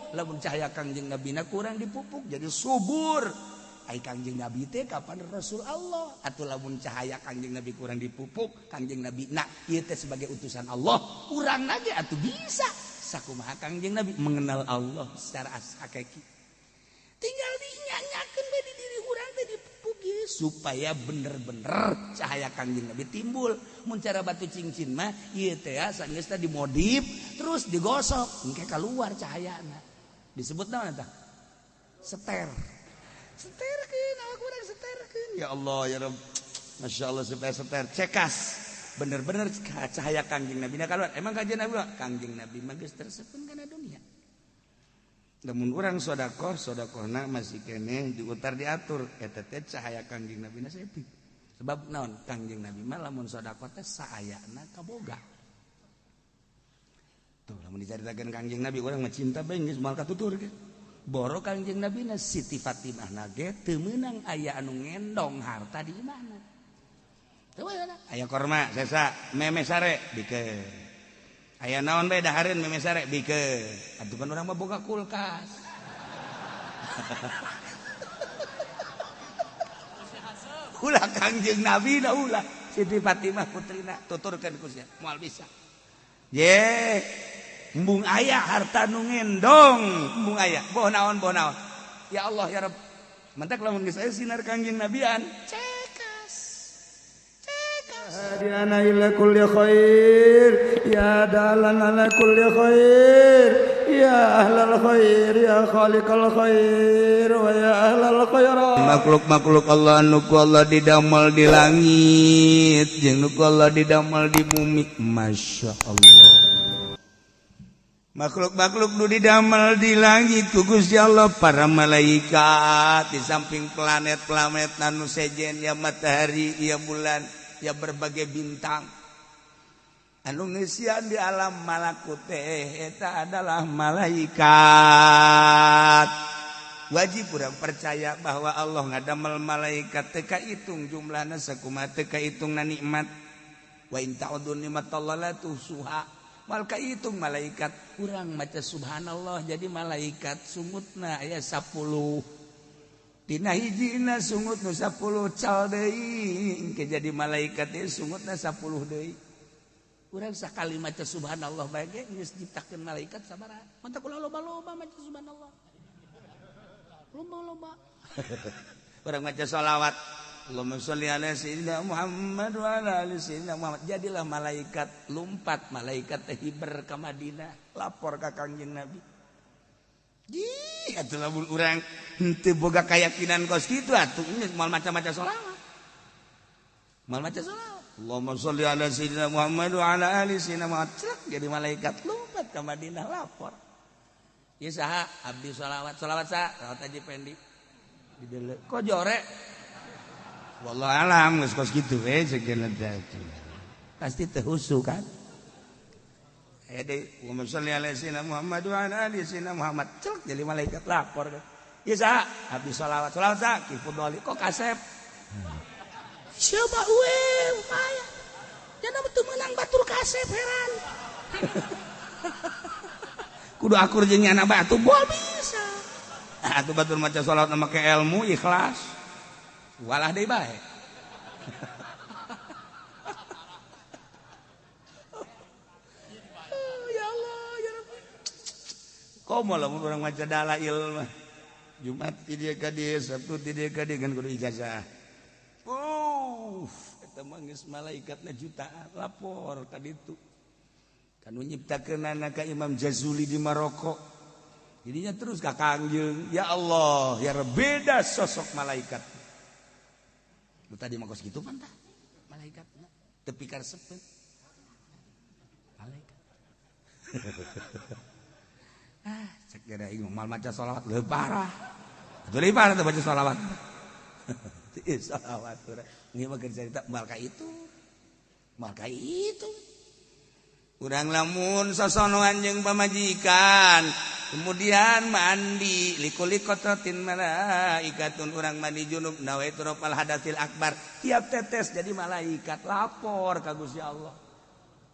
dipupuk. Lamun cahaya Kangjeng Nabina kurang dipupuk jadi subur. Ai Kangjeng Nabi teh kapan Rasul Allah? Atuh lamun cahaya Kangjeng Nabi kurang dipupuk, Kangjeng Nabi na ieu teh sebagai utusan Allah, urang lagi atuh bisa. Sakumaha Kangjeng Nabi mengenal Allah secara hakiki. Tinggal dinyanyakeun bae di diri urang teh dipupuk supaya bener-bener cahaya Kangjeng Nabi timbul. Mun cara batu cincin mah ieu teh sageus teh dimodif terus digosok engke keluar cahayana. Disebut naon eta? Seter. Seterkeun awak urang seterkeun. Ya Allah ya Rabb. Masyaallah supaya seter cekas. Bener-bener cahaya Kangjeng Nabi na keluar. Emang Kangjeng Nabi mah? Kangjeng Nabi mah geus tersepen kana dunia. Lamun urang sedekah, sedekahna masih keneh diutar diatur eta teh cahaya Kangjeng Nabi na sepi. Sebab naon? Kangjeng Nabi mah lamun sedekah teh saayana kaboga. Tuh lamun dicaritakeun Kangjeng Nabi urang mah cinta bae geus moal katutur ge. Boro Kangjeng Nabi na Siti Fatimah na ge teu meunang aya anu ngendong harta di imahna. Teu meunang. Aya korma sesa meme sare bikeun. Aya naon bae dahareun meme sare bikeun. Atuh kan urang mah boga kulkas. Ulah Kangjeng Nabi na ulah Siti Fatimah putrina tuturkeun ku sia moal bisa. Ye, embung aya harta nu ngendong, embung aya. Boh naon boh naon. Ya Allah ya Rabb. Mentak lamun geus aya sinar Kangjeng Nabian, cekas. Cekas. Hadiana ila kulli khair ya dalan ala kulli khair ya ahlal khair ya khaliqal khair wa ya ahlal khairat. Makhluk-makhluk Allah nu ku Allah didamel di langit jeung nu ku Allah didamel di bumi. Masya Allah. Makhluk-makhluk nu didamel di langit ku Gusti Allah para malaikat di samping planet-planet anu sejen ya matahari ya bulan ya berbagai bintang anu ngeusian di alam malakut teh eta adalah malaikat. Wajib urang percaya bahwa Allah ngadamel malaikat teu kahitung jumlahna sakumaha teu kahitungna nikmat. Wa in ta'uddu nikmatallahi la tuhsuha. Mal kahitung malaikat urang maca subhanallah jadi malaikat sungutna aya 10. Dina hijina sungut nu 10 cal deui engke jadi malaikat teh sungutna 10 deui. Urang sakali maca subhanallah bae ge geus nyiptakeun malaikat sabaraha. Mantap ulah loba-loba maca subhanallah. Loba-loba. Urang maca sholawat Allahumma sholli ala sayyidina Muhammad wa ala ali sayyidina Muhammad. Jadilah malaikat lumpat malaikat teh hiber ka Madinah lapor ka Kangjeng Nabi. Ih, atuh lamun urang henteu boga keyakinan kos kitu atuh geus moal maca-maca sholawat. Moal maca sholawat. Allahumma sholli ala sayyidina Muhammad wa ala ali sayyidina Muhammad. Celak jadi malaikat lumpat ka Madinah lapor. Ieu saha abdi sholawat, sholawat saha? Sholawat Haji Pendi. Dideuleu. Kok jore? Wallahu alam geus kos kitu we sekian teh. Pasti teu husu kan? Aya deui Allahumma sholli ala sayyidina Muhammad wa ala ali sayyidina Muhammad. Celak jadi malaikat lapor. Ieu saha? Abdi sholawat, sholawat saha? Ki Fudoli. Kok kasep? Siapa we upaya? Jangan betul menang batur kasep heran. Kudu akur jeung anak batu moal bisa. Atuh batur maca sholawat make ilmu ikhlas. Walah deui bae. Ya Allah ya Rabbi. Komo lamun urang maca dalail mah. Jumat ti dieu ka dieu, Sabtu ti dieu ka dieu kan kudu ijazah. Eta mah geus malaikatna jutaan lapor ka ditu. Kanu nyiptakeunana ka Imam Jazuli di Maroko. Jadinya terus ka Kangjeng, ya Allah, ya beda sosok malaikat. Lu tadi mah kos kitu pan tah malaikatna teu pikar sepeut. Malaikat. Ah, cek gara ieu moal maca sholawat leuwih parah. Atuh leuwih parah teh baca sholawat. Teu sholawat urang. Ieu mah keur carita moal ka itu. Moal ka itu. Urang lamun sosonoan jeung pamajikan, kemudian mandi likuli qatratin malaikatun urang mandi junub nawaitu rafal hadatsil akbar. Tiap tetes jadi malaikat lapor ka Gusti Allah.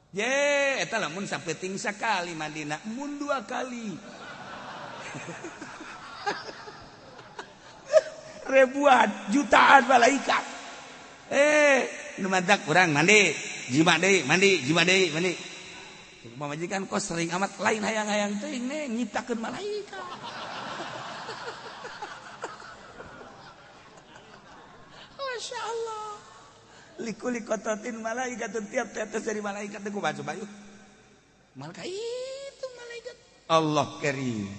Ye, eta lamun sapeuting sakali mandina, mun dua kali. Ribuan, jutaan malaikat. Nu mantak urang mandi, jima deui, mandi, jima deui, mandi. Pamajikan kok sering amat lain hayang-hayang teuing neng nyiptakeun malaikat. Masya Allah. Liku-likototin malaikat tiap tetes dari malaikat teh kumaha coba yuk. Malaikat itu malaikat. Allah karim.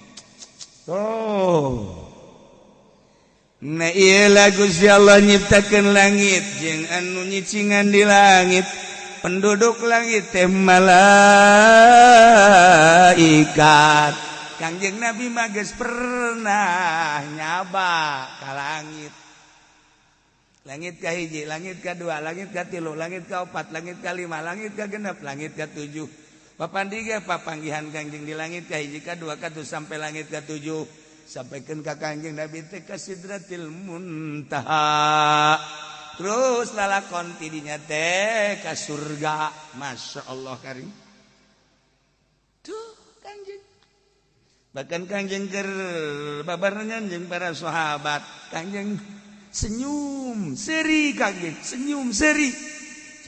Oh. Nah iyalah Gusti Allah nyiptakeun langit jeung anu nyicingan di langit. Penduduk langit teh malaikat. Kangjeng Nabi mah geus pernah nyaba ka langit. Langit ka hiji, langit ka dua, langit ka tilu, langit ka opat, langit ka lima, langit ka genep, langit ka tujuh. Papandiga papanggihan Kangjeng di langit ka hiji, ka dua, ka tujuh sampai langit ka tujuh. Sampaikan ka Kangjeng Nabi teh ka Sidratil Muntaha. Terus lalakon tidinya teh ka surga. Masya Allah karim. Tuh Kangjeng. Bahkan Kangjeng keur babarengan jeung para sahabat. Kangjeng senyum seri Kangjeng, senyum seri.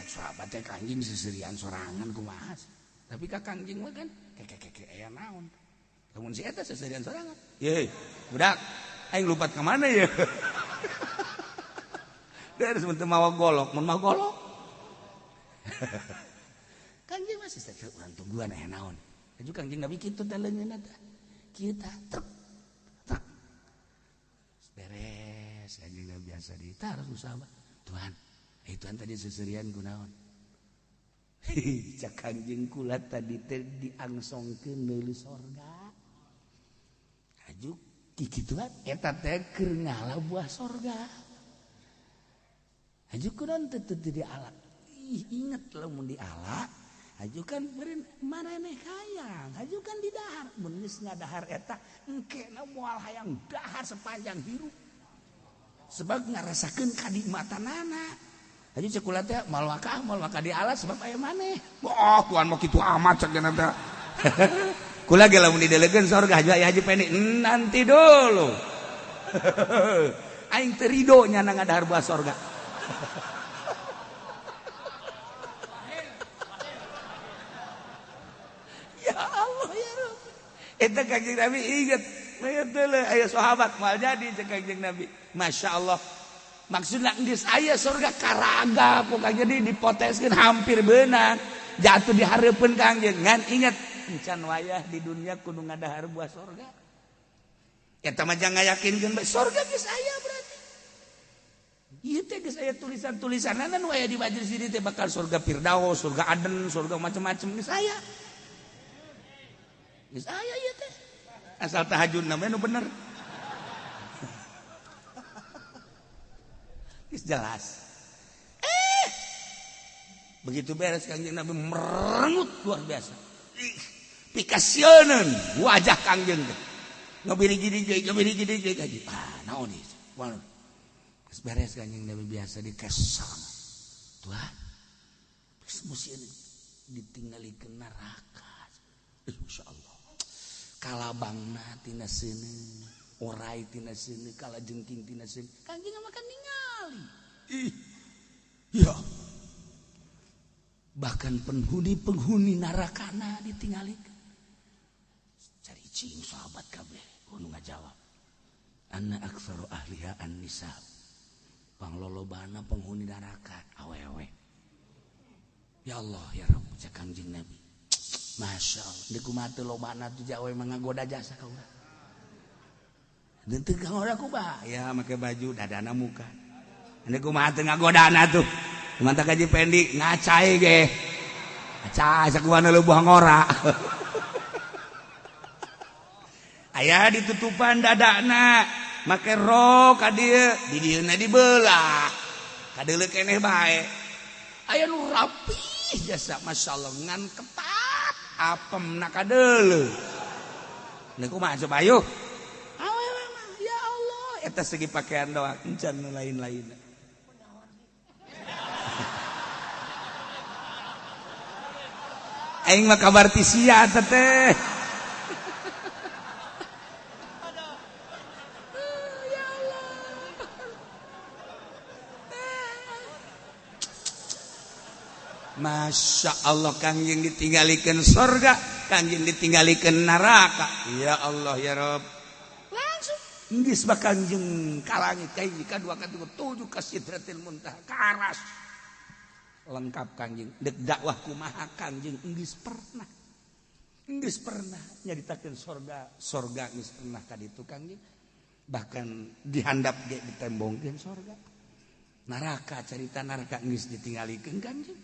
Cek sahabat teh Kangjeng seserian sorangan kumaha. Tapi ka Kangjeng mah kan keke aya naon. Lamun si eta seserian sorangan. Ye, budak, aing lupat ka mana ya? Dari sebentar mawa golok, mun mawa golok. Kangjeng masih teh urang tungguan aya naon. Aju Kangjeng Nabi kitu teh leungeunna teh. Kieu tah truk truk. Beres Kangjeng Nabi biasa ditaruh sahabat. Tuhan, Tuhan tadi seserian kunaon. Cak Kangjeng kula tadi teh diangsongkeun meuli sorga. Aju kikituan eta teh keur ngala buah sorga. Aju kunaon teh teu diala. Ih, inget lamun diala, aju kan beureun maraneh hayang, aju kan didahar. Mun geus ngadahar eta engkena moal hayang dahar sepanjang hirup. Sebab ngarasakeun kanikmatanana. Aju cek kula teh moal waka diala sebab aya maneh. Oh, Tuhan mah kitu amat cek cenah teh. Kula ge lamun didelegeun sorga haji aya haji pendek nanti dulu. Aing teu rido nyana ngadahar buah sorga. Ya Allah ya Rabbi. Eta Kangjeng Nabi inget. Aya sahabat moal jadi cek Kangjeng Nabi. Masya Allah. Maksudna geus aya surga karaga pokoknya jadi dipoteskeun hampir beunang. Jatuh di hareupeun Kangjeng. Ngan inget encan wayah di dunia kudu ngadahar buah surga. Eta mah jangan ngayakinkeun bae surga geus aya berarti. Ieu teh geus aya tulisan-tulisanana nu aya di majelis ini teh bakal surga Firdaus, surga Aden, surga macam-macam geus aya. Geus aya ieu teh. Asal tahajud namanya nu bener. Geus jelas. Begitu beres Kangjeng Nabi merengut luar biasa. Pikasieun wajah Kangjeng teh. Ngabiri gini gaji. Ah, naon ieu? Waduh. Geus beres Kangjeng Nabi biasa dikesang. Tuhan, geus musieun ditinggalikeun neraka. Insyaallah. Kalabangna tina seuneu, orai tina seuneu, kalajengking tina seuneu. Kangjeng mah kan ningali. Ih. Ya. Bahkan penghuni-penghuni narakana ditinggalikeun. Cari cing sahabat kabeh kudu ngajawab. Anna aktsaru ahliha an-nisa. Panglolobana penghuni neraka awewe. Ya Allah ya Rabb cek Kangjeng Nabi. Masya Allah, di kumaha teu lobana tuh awewe mah ngagoda jasa ka urang. Teu ngagoda kumaha? Ya make baju dadana muka. Ini kumaha teu ngagodana tuh. Mantap kaji pendi ngacai ge. Ngacai sakumaha leubuh ngora. Aya ditutupan dadana, make rok ka dieu, di dieuna dibelah. Kadeuleu keneh bae. Aya nu rapih jasa masyaallah ngan ketat apemna kadeuleu. Ini kumaha coba ayo. Awewe mah ya Allah eta segi pakaian doang encan nu lain-lain. Aing mah kabar ti sia teh. Masya Allah Kangjeng ditinggalikeun sorga, Kangjeng ditinggalikeun neraka. Ya Allah ya Rob. Langsung geus bakal Kangjeng ka langit ka hiji ka dua ka tilu tujuh ka Sidratil Muntaha ka aras. Lengkap Kangjeng. Dek dakwah kumaha Kangjeng geus pernah. Geus pernah nyaritakeun sorga, sorga geus pernah ka ditu Kangjeng. Bahkan dihandap ge ditembongkeun sorga. Neraka carita neraka geus ditinggalikeun Kangjeng.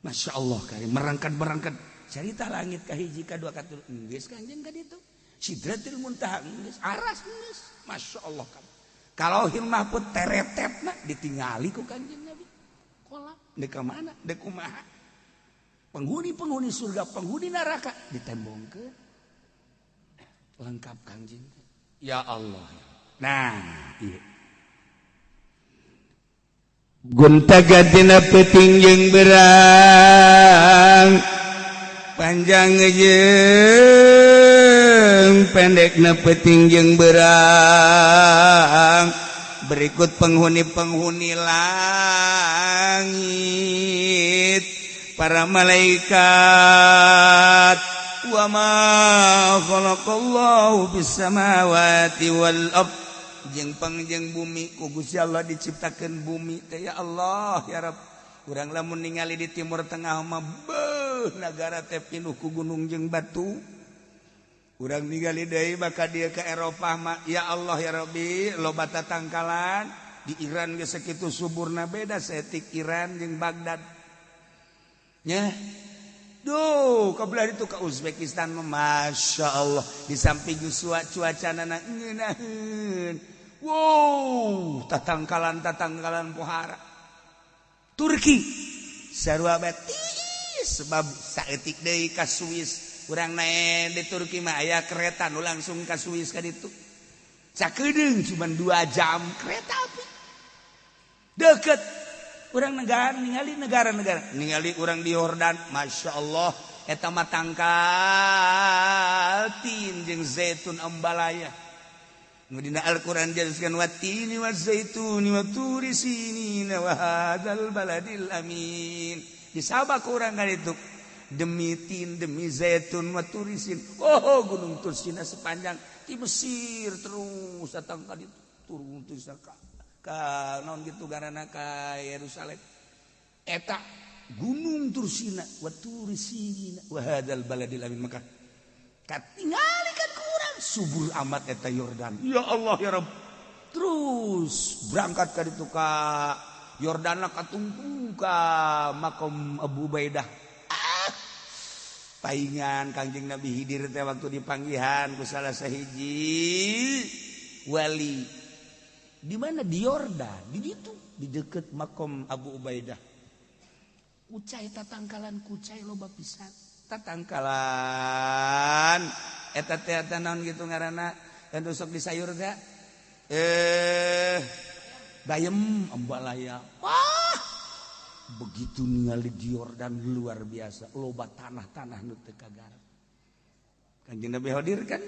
Masya Allah kali merangkat-merangkat cerita langit ka hiji ka dua ka tilu geus Kangjeng ka ditu Sidratil Muntaha geus aras geus Masya Allah kan kalau mahfud teretetna ditingali ku Kangjeng Nabi kolam dek ka mana dek kumaha penghuni-penghuni surga penghuni neraka ditembongkeun lengkap Kangjeng ya Allah. Nah iya gonta-gantina peuting jeung berang panjang jeung pendekna peuting jeung berang berikut penghuni-penghuni langit para malaikat wa ma khalaqallahu bis samawati wal ard jeung pangjeng bumi ku Gusti Allah diciptakeun bumi teh ya Allah ya Rabb. Urang lamun ningali di Timur Tengah mah beuh nagara teh pinuh ku gunung jeung batu. Urang ningali deui maka dia ke Eropah mah ya Allah ya Rabbi loba tatangkalan. Di Iran geus sakitu suburna beda saeutik Iran jeung Baghdad nya. Duh, kebelah itu ke Uzbekistan mah Masya Allah di samping cuaca nana ngeunaheun. Wow, tatangkalan-tatangkalan pohara. Turki sarua batis sebab saeutik deui ka Swiss. Urang naik di Turki mah aya kereta nu langsung ka Swiss ka ditu. Sakedeung cuman 2 jam kereta api. Deket. Urang negara ningali negara-negara, ningali urang di Yordan, Masya Allah eta mah tangkal tin jeung zaitun ambalaya. Nu dina Al-Qur'an jelaskeun watini wazaituni wa turi sinina wa hadzal baladil amin. Disabak urang ka ditu demi tin demi zaitun wa turisin. Oh, gunung Tursina sepanjang di Mesir terus datang ka ditu turun terus ka naon gitu garana ka Yerusalem. Eta gunung Tursina wa turisina wa hadzal baladil amin. Maka katingali kan kurang subur amat eta Yordan. Ya Allah ya Rabb. Terus berangkat ka ditu ka Yordan katungtung ka makom Abu Ubaidah. Ah, paingan Kangjeng Nabi Hidir teh waktu dipanggihan ku salah sahiji wali. Di mana di Yordan, di ditu di deket makom Abu Ubaidah. Kucai tatangkalan kucai loba pisan. Tatangkalan eta teh eta naon gitu ngaranna dan sok di sayur teh bayem ambalaya. Wah, begitu ningali di Yordan luar biasa, loba tanah-tanah nu teu kagarap. Kanjeng Nabi hadir kan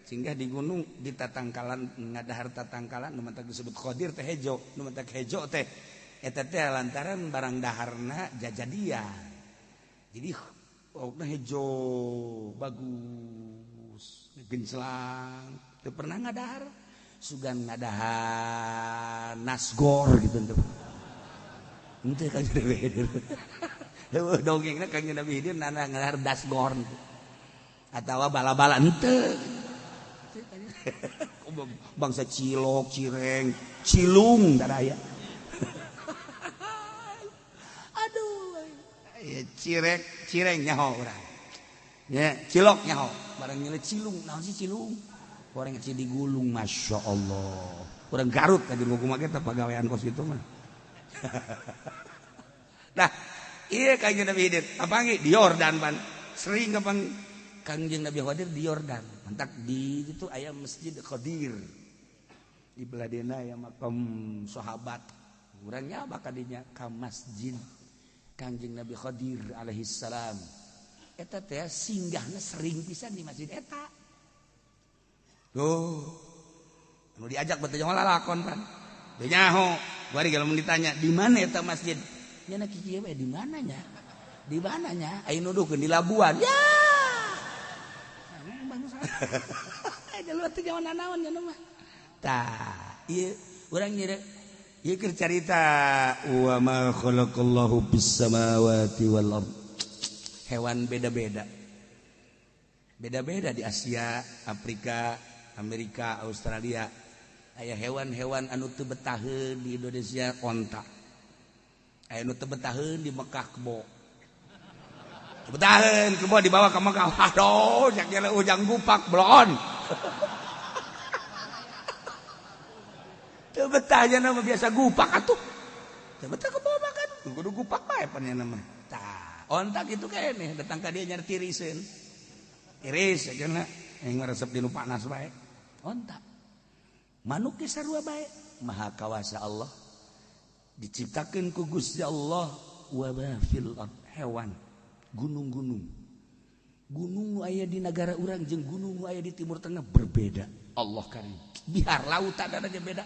singgah di gunung di tatangkalan ngadahar tatangkalan nu matak disebut Khadir teh hejo, nu matak hejo teh eta teh lantaran barang daharna jajadian. Jadi okna hejo bagus, genclang, teu pernah ngadahar. Sugan ngadahar nasgor gitu teu. Henteu Kanjeng Nabi Hidir. Heueuh dongengna Kanjeng Nabi Hidir nana ngadahar dasgor atawa bala-bala henteu. Bangsa cilok, cireng, cilung daraya. Aduh, ya cirek, cireng nyaho urang. Ya, cilok nyaho. Barang nyele cilung, naon sih cilung? Orang kecil digulung, Masya Allah. Orang Garut tadi ngomong kita pagawean kos gitu mah. Nah, iya Kanjeng Nabi Hidir. Kapangi di Yordan pan. Sering kapan Kanjeng Nabi Khidir di Yordan. Mantak di itu aya Masjid Khadir. Di beladena aya makam sahabat. Urangnya bakal dinya ka masjid Kanjeng Nabi Khidir alaihi salam. Eta teh singgahna sering pisan di masjid eta. Tuh, anu diajak betul jangan lalakon pan. Teu nyaho. Bari kalau mun ditanya di mana eta masjid? Nya na kieu we di mana nya? Di mananya? Ayo nuduhkeun di Labuan. Ya. Emang bangsa. Jalur teh nyawa nanaon nya mah. Tah, ieu urang nyere ieu keur carita wa ma khalaqallahu bis samawati wal ard. Hewan beda-beda. Beda-beda di Asia, Afrika, Amerika, Australia. Aya hewan-hewan anu teu betaheun di Indonesia onta. Aya nu teu betaheun di Mekah kebo. Betaheun kebo dibawa ke Mekah. Aduh, sak ujang gupak bloon. Teu betah nya mah biasa gupak atuh. Teu betah kebo mah kan kudu gupak bae pan nya mah. Tah, onta kitu keneh datang ka dieu nyari tiriseun. Tiris cenah yang resep di nu panas bae. Onta. Manuk ge sarua bae. Maha kawasa Allah. Diciptakeun ku Gusti Allah wa ma fil ard hewan. Gunung-gunung. Gunung nu aya di negara urang jeung gunung nu aya di Timur Tengah berbeda. Allah karim. Bihar lautan ada ge beda.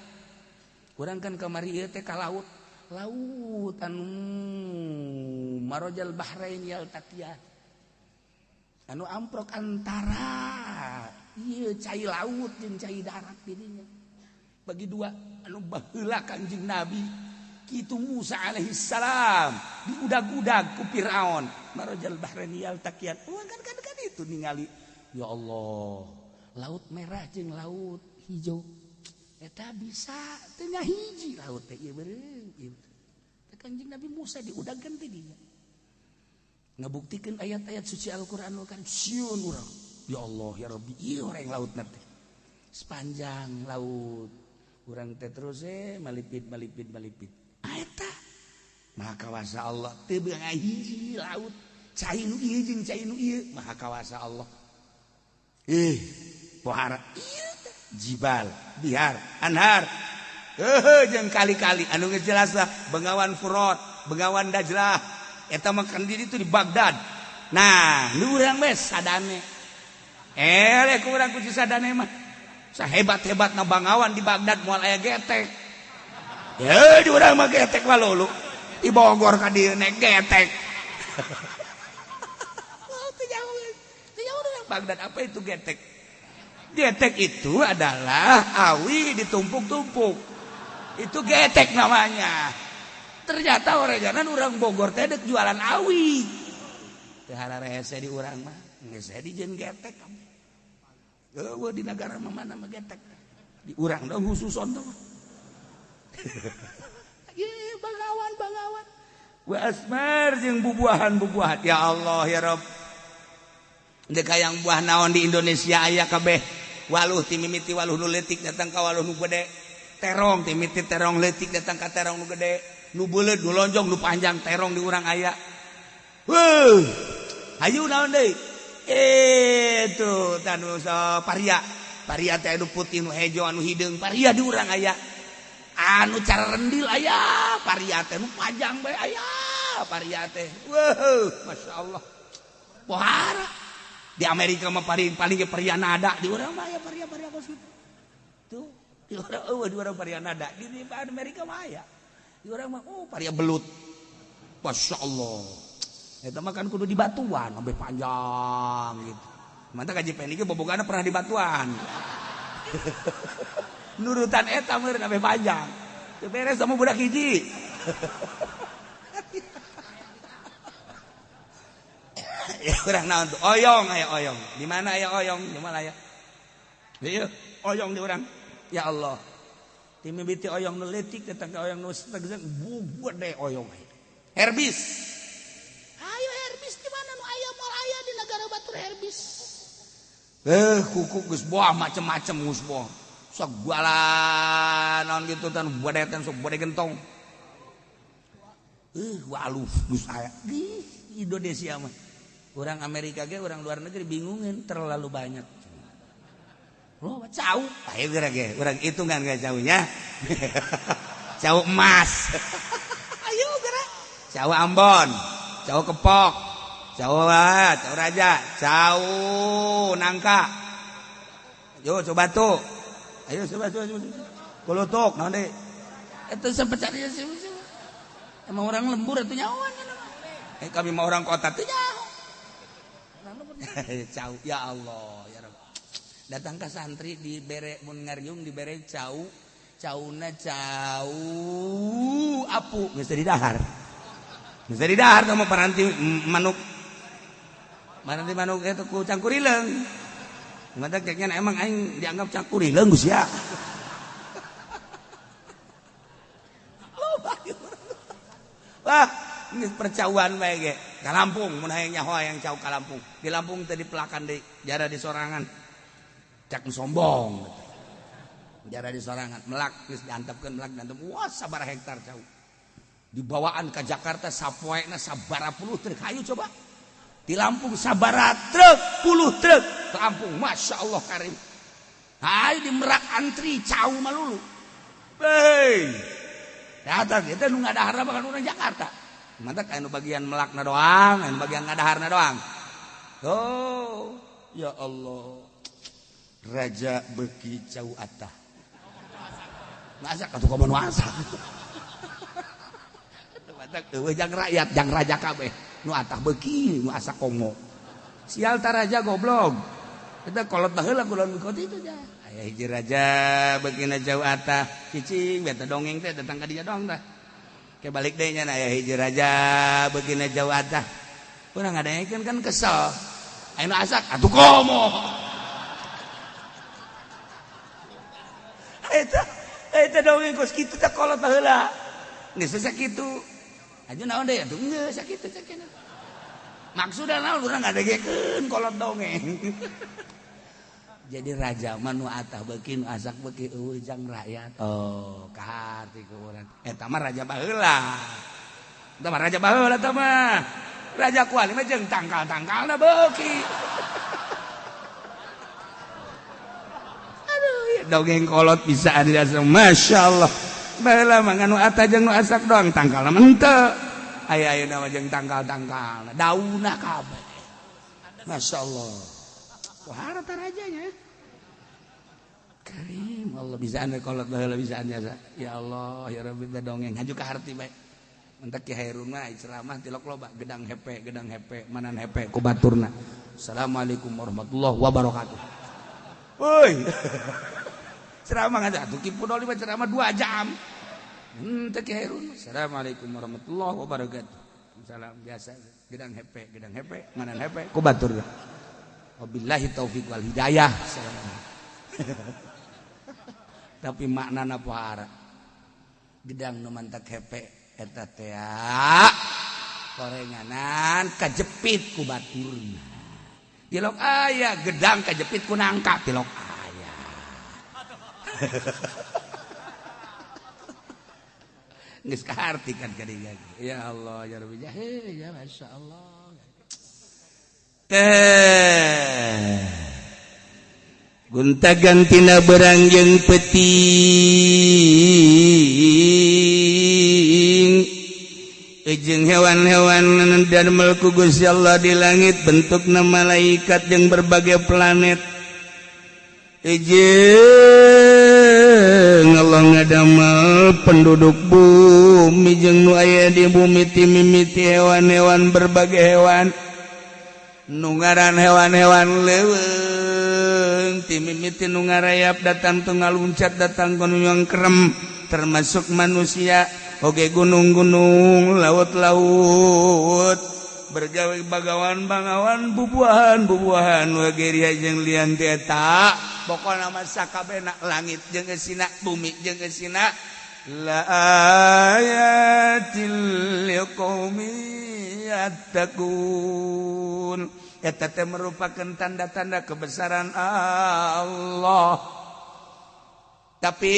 Urang kan kamari ieu teh ka laut. Laut anu Marojal Bahrain yaltaqiya. Anu amprok antara ieu cai laut jeung cai darat dirinya. Bagi dua anu baheula Kanjeng Nabi kitu Musa alaihi salam diudag-udag ku Firaun. Marojal Bahrain yaltaqiyan. Urang kan itu ningali. Ya Allah, laut merah jeung laut hijau. Eta bisa teu hiji laut teh ieu beureum ieu. Teh Kanjeng Nabi Musa diudagkeun teh dinya. Ngabuktikeun ayat-ayat suci Al-Qur'anul Karim sieun urang. Ya Allah ya Rabbi ieu orang lautna teh. Sepanjang laut urang teh terus malipit malipit malipit. Eta Maha kawasa Allah teu beung hiji laut cai nu ieu jeung cai nu ieu Maha kawasa Allah. Ih, pohara ieu teh jibal, bihar, anhar. Heuh jeung kali-kali anu geus jelas lah Bengawan Furat, Bengawan Dajlah. Eta mah kan di ditu di Baghdad. Nah, nu urang mah sadane. Eleh ku urang ku si sadane mah. Sahebat-hebatna Bengawan di Baghdad moal aya getek. Ye di urang mah getek mah lulu. Di Bogor ka dieu nek getek. Oh, teu jauh. Teu jauh urang Baghdad apa itu getek? Getek itu adalah awi ditumpuk-tumpuk. Itu getek namanya. Ternyata orang orang Bogor teh dek jualan awi. Teu hararese di urang mah, geus dijieun getek. Eueuh di negara mah mana mah getek. Di urang dong khususon tuh. Ye bangawan bangawan. Wa asmar jeung bubuahan-bubuahan. Ya Allah ya Rabb. Dek hayang buah naon di Indonesia aya kabeh. Waluh ti mimiti waluh nu leutik datang ka waluh nu gede. Terong ti mimiti terong leutik datang ka terong nu gede. Nu beuleut, nu lonjong, nu panjang terong di urang aya. Wuh. Hayu naon deui? Itu tanu paria. Paria teh anu putih, nu hejo, anu hideung, paria di urang aya. Anu cara rendil aya, paria teh nu panjang bae aya, paria teh. Wuh, masyaallah. Pohara. Di Amerika mah paling paling ge paria nada, di urang mah aya paria-paria kos kitu. Tuh, di urang eueuh di urang paria nada, di Amerika mah aya. Di urang mah oh paria belut. Masya Allah. Eta mah kan kudu di batuan sampai panjang gitu. Mantap kaji pendek bobogana pernah di batuan. Nurutan eta meureun sampai panjang. Teu beres sama budak hiji. Ya urang naon tuh? Oyong aya oyong. Di mana aya oyong? Di mana aya? Ieu oyong di urang. Ya Allah. Timimiti oyong nu leutik datang ka oyong nu tegesan gede oyong. Herbis. Ayo herbis di mana nu aya moal aya di negara batur herbis. Kuku geus boah macem-macem geus boah. Sagala naon kitu tan badetan sok bade gentong. Waluh geus aya di Indonesia mah. Orang Amerika ge orang luar negeri bingungin terlalu banyak. Loh, cau. Ayo geura ge, urang hitungan ge caunya. Cau emas. Ayo geura. Cau Ambon, cau kepok, cau cau raja, cau nangka. Yo coba tuh. Ayo coba coba. Kolotok naon deui? Eta sampe cari. Emang orang lembur atuh nyawan. Kami mah orang kota teh nyaho. Cau ya Allah ya Rabb. Datang ke santri dibere mun ngariung dibere cau, cauna cau apu geus teu didahar. Geus teu didahar teh mah paranti manuk. Paranti manuk eta ku cangkurileung. Mata kayaknya emang aing dianggap cangkurileung geus ya. Wah, ini percauan bae ge. Ka Lampung mun hayang nyaho hayang cau ka Lampung. Di Lampung teh dipelakan deui, jara di sorangan. Cak sombong. Jara di sorangan, melak geus diantepkeun melak diantep. Wah, sabaraha hektar cau. Dibawaan ka Jakarta sapoena sabaraha puluh truk hayu coba. Di Lampung sabaraha truk, puluh truk ke Lampung, Masya Allah karim. Hayu di Merak antri cau malulu. Hei. Datang kita nu ngadahar bahkan urang Jakarta. Mantap anu bagian melakna doang, anu bagian ngadaharna doang. Oh, ya Allah. Raja beuki cau atah. Masak atuh komo nu asak. Mantap eueuh jang rakyat, jang raja kabeh. Nu atah beuki, nu asak komo. Sial ta raja goblok. Eta kolot baheula kulon ikut itu nya. Aya hiji raja beukina jauh atah cicing beta dongeng teh datang ka dinya doang tah. Ke balik deui nya aya hiji raja beukina jauh atah. Urang ngadengekeun kan kesel. Aya nu asak atuh komo. Eta eta dongeng kos kitu teh kolot baheula. Geus sakitu. Aju naon deui atuh geus sakitu cek cenah. Maksudna naon urang ngadengekeun kolot dongeng. Jadi raja mah nu atah beuki nu asak beuki eueuh jang rakyat. Oh, kaharti ku urang. Eta mah raja baheula. Eta mah raja baheula eta mah. Raja kuali mah jeung tangkal-tangkalna beuki. Aduh, dongeng kolot bisa adi Masya Allah. Baheula mah nu atah jeung nu asak doang tangkalna mah henteu. Aya ayeuna mah jeung tangkal-tangkalna, daunna kabeh. Masya Allah. Wah, rata rajanya. Karim Allah bisa anda kolot baheula bisa anda ya Allah ya Rabbi dongeng haju ka harti bae. Mentak Ki Hairun mah ceramah tilok loba gedang hepe manan hepe ku baturna. Assalamualaikum warahmatullahi wabarakatuh. Woi. Ceramah ngada atuh Ki Pudoli mah ceramah 2 jam. Henteu Ki Hairun. Assalamualaikum warahmatullahi wabarakatuh. Salam biasa gedang hepe manan hepe ku baturna. Wabillahi taufik wal hidayah. Tapi maknana pohara. Gedang nu mantak hepe eta teh korenganan kajepit ku baturna. Tilok aya gedang kajepit ku nangka tilok aya. Geus kaharti kan kadinya. Ya Allah ya Rabbi ya masyaallah. Teh gonta gantina berang jeung peuting jeung hewan-hewan dan melku Gusti Allah di langit bentukna malaikat jeung berbagai planet jeung Allah ngadamel penduduk bumi jeung nu aya di bumi ti mimiti hewan-hewan berbagai hewan nu ngaran hewan-hewan leuweung ti mimiti nu ngarayap datang teu ngaluncat datang ka nu nyangkrem termasuk manusia oge gunung-gunung laut-laut bergawe bagawan bangawan bubuahan-bubuahan wageria jeung lian ti eta pokona mah sakabehna langit jeung eusina bumi jeung eusina la ayatil liqaumin yattaqun. Eta teh merupakan tanda-tanda kebesaran Allah. Tapi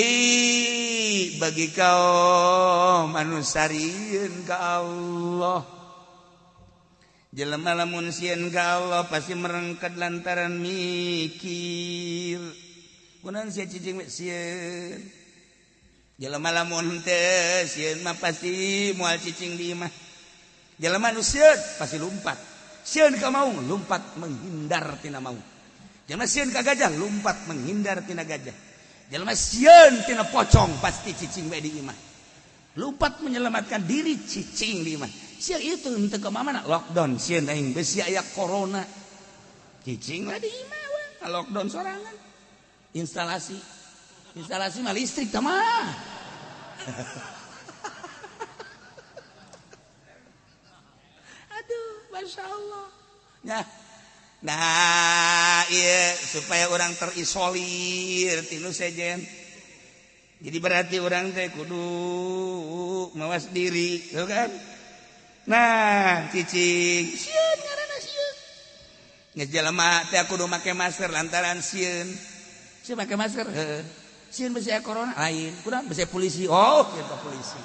bagi kaum anu sarieun ka Allah, jelema lamun sieun ka Allah pasti merengket lantaran mikir. Kunaon sia cicing we sieun? Jelema lamun teu sieun mah pasti moal cicing di imah. Jelema nu sieun pasti lumpat. Sieun ka maung lumpat menghindar tina maung. Jelema sieun ka gajah lumpat menghindar tina gajah. Jelema sieun tina pocong pasti cicing bae di imah. Lumpat menyelamatkan diri cicing di imah. Sia itu henteu ka mana lockdown sieun aing besi aya corona. Cicing lah di imah we, lockdown sorangan. Instalasi instalasi mah listrik tah mah. Aduh, Masya Allah. Nah, iya supaya orang terisolir tinu sejen. Jadi berarti orang teh kudu mawas diri, gitu kan? Nah, cicing sieun ngaranna sieun. Geus jelema teh kudu make masker lantaran sieun. Sieun make masker, heuh. Sieun besi corona lain, kudu besi polisi. Oh, sieun ka polisi.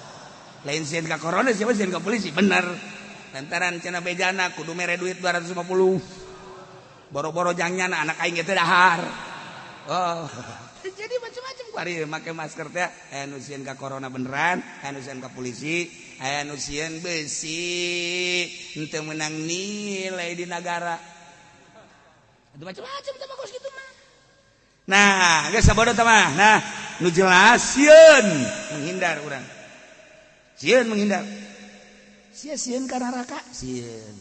Lain sieun ka corona, siapa sieun ka polisi? Bener. Lantaran cenah bejana kudu mere duit 250. Boro-boro jangnyana anak aing teh dahar. Oh. Jadi macam-macam kuari make masker teh aya nu sieun ka corona beneran, aya nu sieun ka polisi, aya nu sieun besi henteu meunang nilai di nagara. Itu macam-macam teh kos kitu mah. Nah, geus sabodo teh mah. Nah, nu jelas sieun menghindar urang. Sieun menghindar. Sia sieun ka neraka, sieun.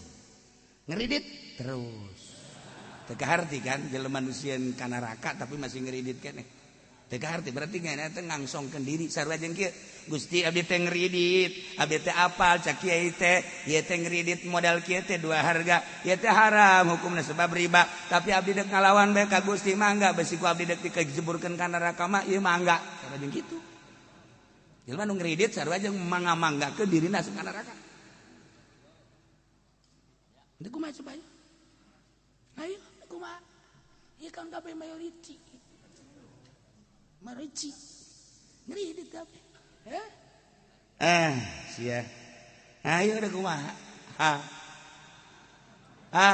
Ngeridit terus. Teu kaharti kan jelema nu sieun ka neraka tapi masih ngeridit keneh. Teu kaharti berarti ngana teh ngangsongkeun diri sarua jeung kieu. Gusti abdi teh ngeridit, abdi teh apal cak kiai teh, ieu teh ngeridit modal kieu teh dua harga, ieu teh haram hukumna sebab riba. Tapi abdi dek ngalawan bae ka Gusti mangga besi ku abdi dek dikejeburkeun ka neraka mah ieu mangga. Sarua jeung kitu. Jelema nu ngeridit sarua jeung mangga-manggakeun dirina asup ka neraka. Teu kumaha coba ayo. Ayo kumaha? Ieu kan kabeh mayoriti. Mayoriti. Ngeridit kabeh. Eh? Sia. Ayo udah kumaha? Ha. Ha.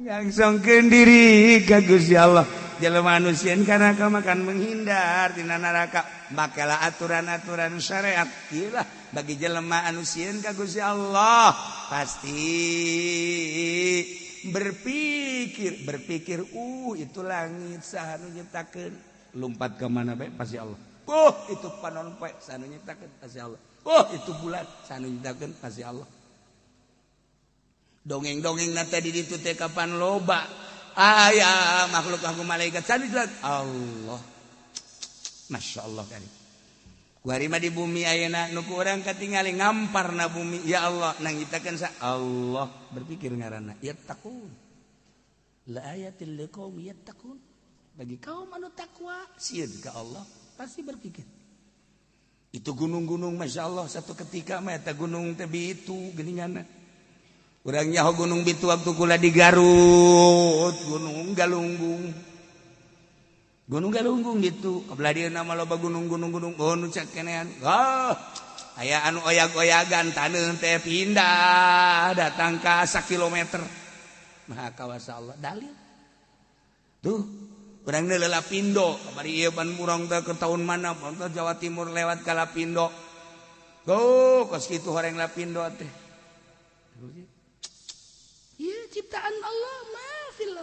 Ngangsongkeun diri ka Gusti Allah. Jelema anu sieun ka neraka makan menghindar tina neraka. Makalah aturan-aturan syariat. Ieu lah bagi jelema anu sieun ka Gusti Allah pasti berpikir itu langit saha nu nyiptakeun, lompat ke mana bae pasti Allah. Itu panon poe saha nu nyiptakeun pasti Allah. Itu bulan saha nu nyiptakeun pasti Allah. Dongeng-dongeng na tadi ditu teh kapan loba aya makhluk aku malaikat saha nu Allah. Masya Allah kali. Kuari mah di bumi ayeuna nu ku urang katingali ngamparna bumi ya Allah nang nyiptakeun sa Allah berpikir ngaranna yattaqun la ayatil liqaum yattaqun bagi kaum anu takwa sieun ka Allah pasti berpikir. Itu gunung-gunung Masya Allah satu ketika mah eta gunung teh bitu geuninganna urang nyaho gunung bitu waktu kula di Garut Gunung Galunggung. Gunung Galunggung gitu. Kabelah dieu mah loba gunung-gunung gunung oh nu cek kenean. Oh, aya anu oyag-oyagan taneuh teh pindah datang ka sakilometer. Maha kawasa Allah dalil. Tuh, urang deui Lapindo, kamari ieu ban urang teh ke tahun mana? Teh Jawa Timur lewat ka Lapindo. Tuh, kos kitu horeng Lapindo teh. Ieu ciptaan Allah mah fil.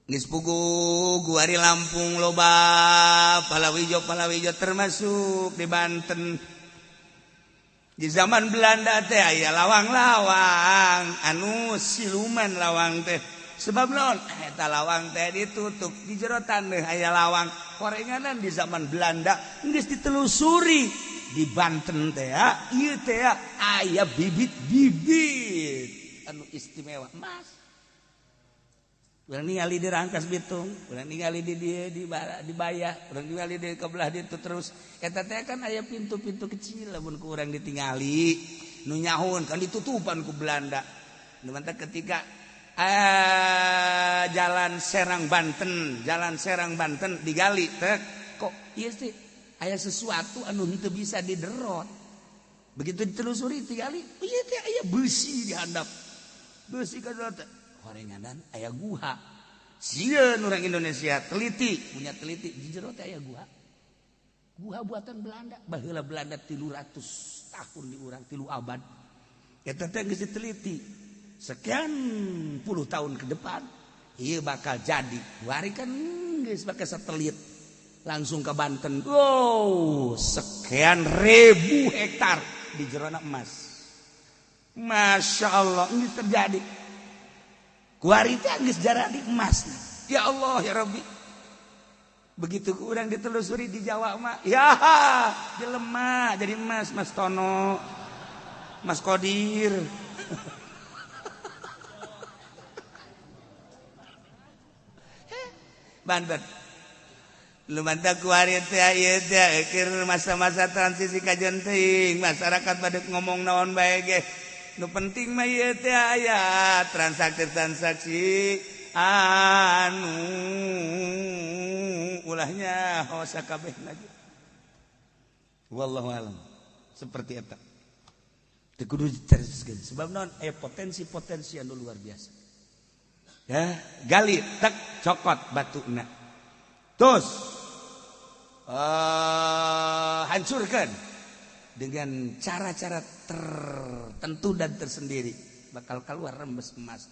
Geus puguh guari Lampung loba palawijo termasuk di Banten. Di zaman Belanda teh aya lawang-lawang anu siluman lawang teh. Sebab naon? Eta lawang teh ditutup di jero taneuh aya lawang. Korenganan di zaman Belanda geus ditelusuri di Banten teh ieu teh aya bibit-bibit anu istimewa emas. Urang ningali di Rangkas Bitung, urang ningali di dieu di Bayah, urang ningali di kebelah ditu terus. Eta teh kan aya pintu-pintu kecil lamun ku urang ditingali, nu nyahun kan ditutupan ku Belanda. Nu mantap ketika jalan Serang Banten, jalan Serang Banten digali teh kok ieu sih aya sesuatu anu henteu bisa diderot. Begitu ditelusuri digali, ieu teh aya besi di handap. Besi ka teh. Horenganan aya guha. Sieun urang Indonesia teliti, punya teliti di jero teh aya guha. Guha buatan Belanda, baheula Belanda 300 tahun di urang 3 abad. Eta teh geus diteliti. Sekian puluh tahun ke depan ieu bakal jadi. Wari kan geus bakal satelit. Langsung ke Banten. Wow, sekian ribu hektar di jerona emas. Masya Allah, ini terjadi. Kuari teh geus jaradi emas. Ya Allah ya Rabbi. Begitu kurang ditelusuri di Jawa mah, ya jelema jadi emas, Mas Tono, Mas Kodir. Banten. Lumanta kuari teh ieu teh keur masa-masa transisi kajen teuing, masyarakat pada ngomong naon bae ge. Nu penting mah ieu teh aya transaksi-transaksi anu ulahnya sakabehna. Wallahu alam. Seperti eta. Teu kudu diteruskeun sebab naon aya potensi-potensi anu luar biasa. Ya, gali tek cokot batuna. Terus hancurkan dengan cara-cara tertentu dan tersendiri, bakal keluar rembes emas.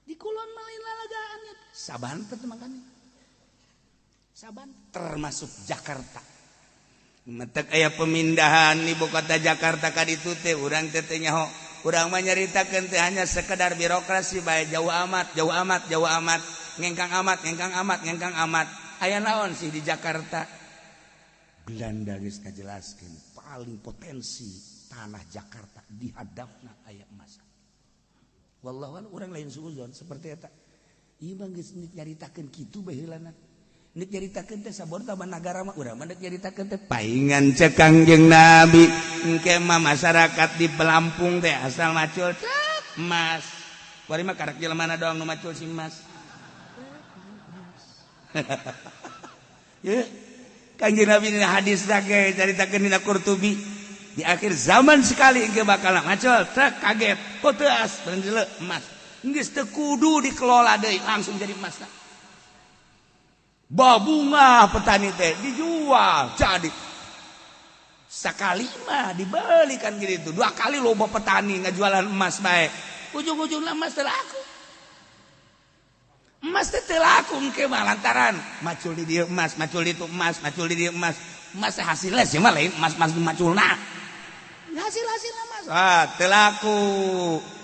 Di kulon malin lalagaan Saban makanya. Saban termasuk Jakarta. Metek aya pemindahan ibu kota Jakarta ka ditu teh urang teh teh nyaho. Urang mah nyaritakeun teh hanya sekedar birokrasi bae, jauh amat, jauh amat, jauh amat, ngengkang amat, ngengkang amat, ngengkang amat. Aya naon sih di Jakarta? Belanda geus ngajelaskeun paling potensi tanah Jakarta dihadapna aya emas. Wallahu a'lam, urang lain suuzon seperti eta. Ieu mah geus nyaritakeun kitu bae heulana. Nek nyaritakeun teh sabor tambah nagara mah urang mah nek nyaritakeun teh paingan cek Kangjeng Nabi engke mah masyarakat di Pelampung teh asal macul cek emas. Bari mah karek jelema doang nu macul si emas. Ye Kangjeng Nabi dina hadis ge caritakeun dina Qurtubi di akhir zaman sekali engke bakal macul cek kaget poteas beunjeuleu emas. Geus teu kudu dikelola deui langsung jadi emas. Babunga petani teh dijual jadi sekali mah dibeli kan gitu, dua kali loba petani ngajualan emas bae, ujung-ujungnya emas teu laku, emas teh teu laku engke mah lantaran macul di dieu emas, macul di itu emas, macul di dieu emas, emas hasilnya sih mah lain emas emas maculna, hasil-hasilna emas ah teu laku,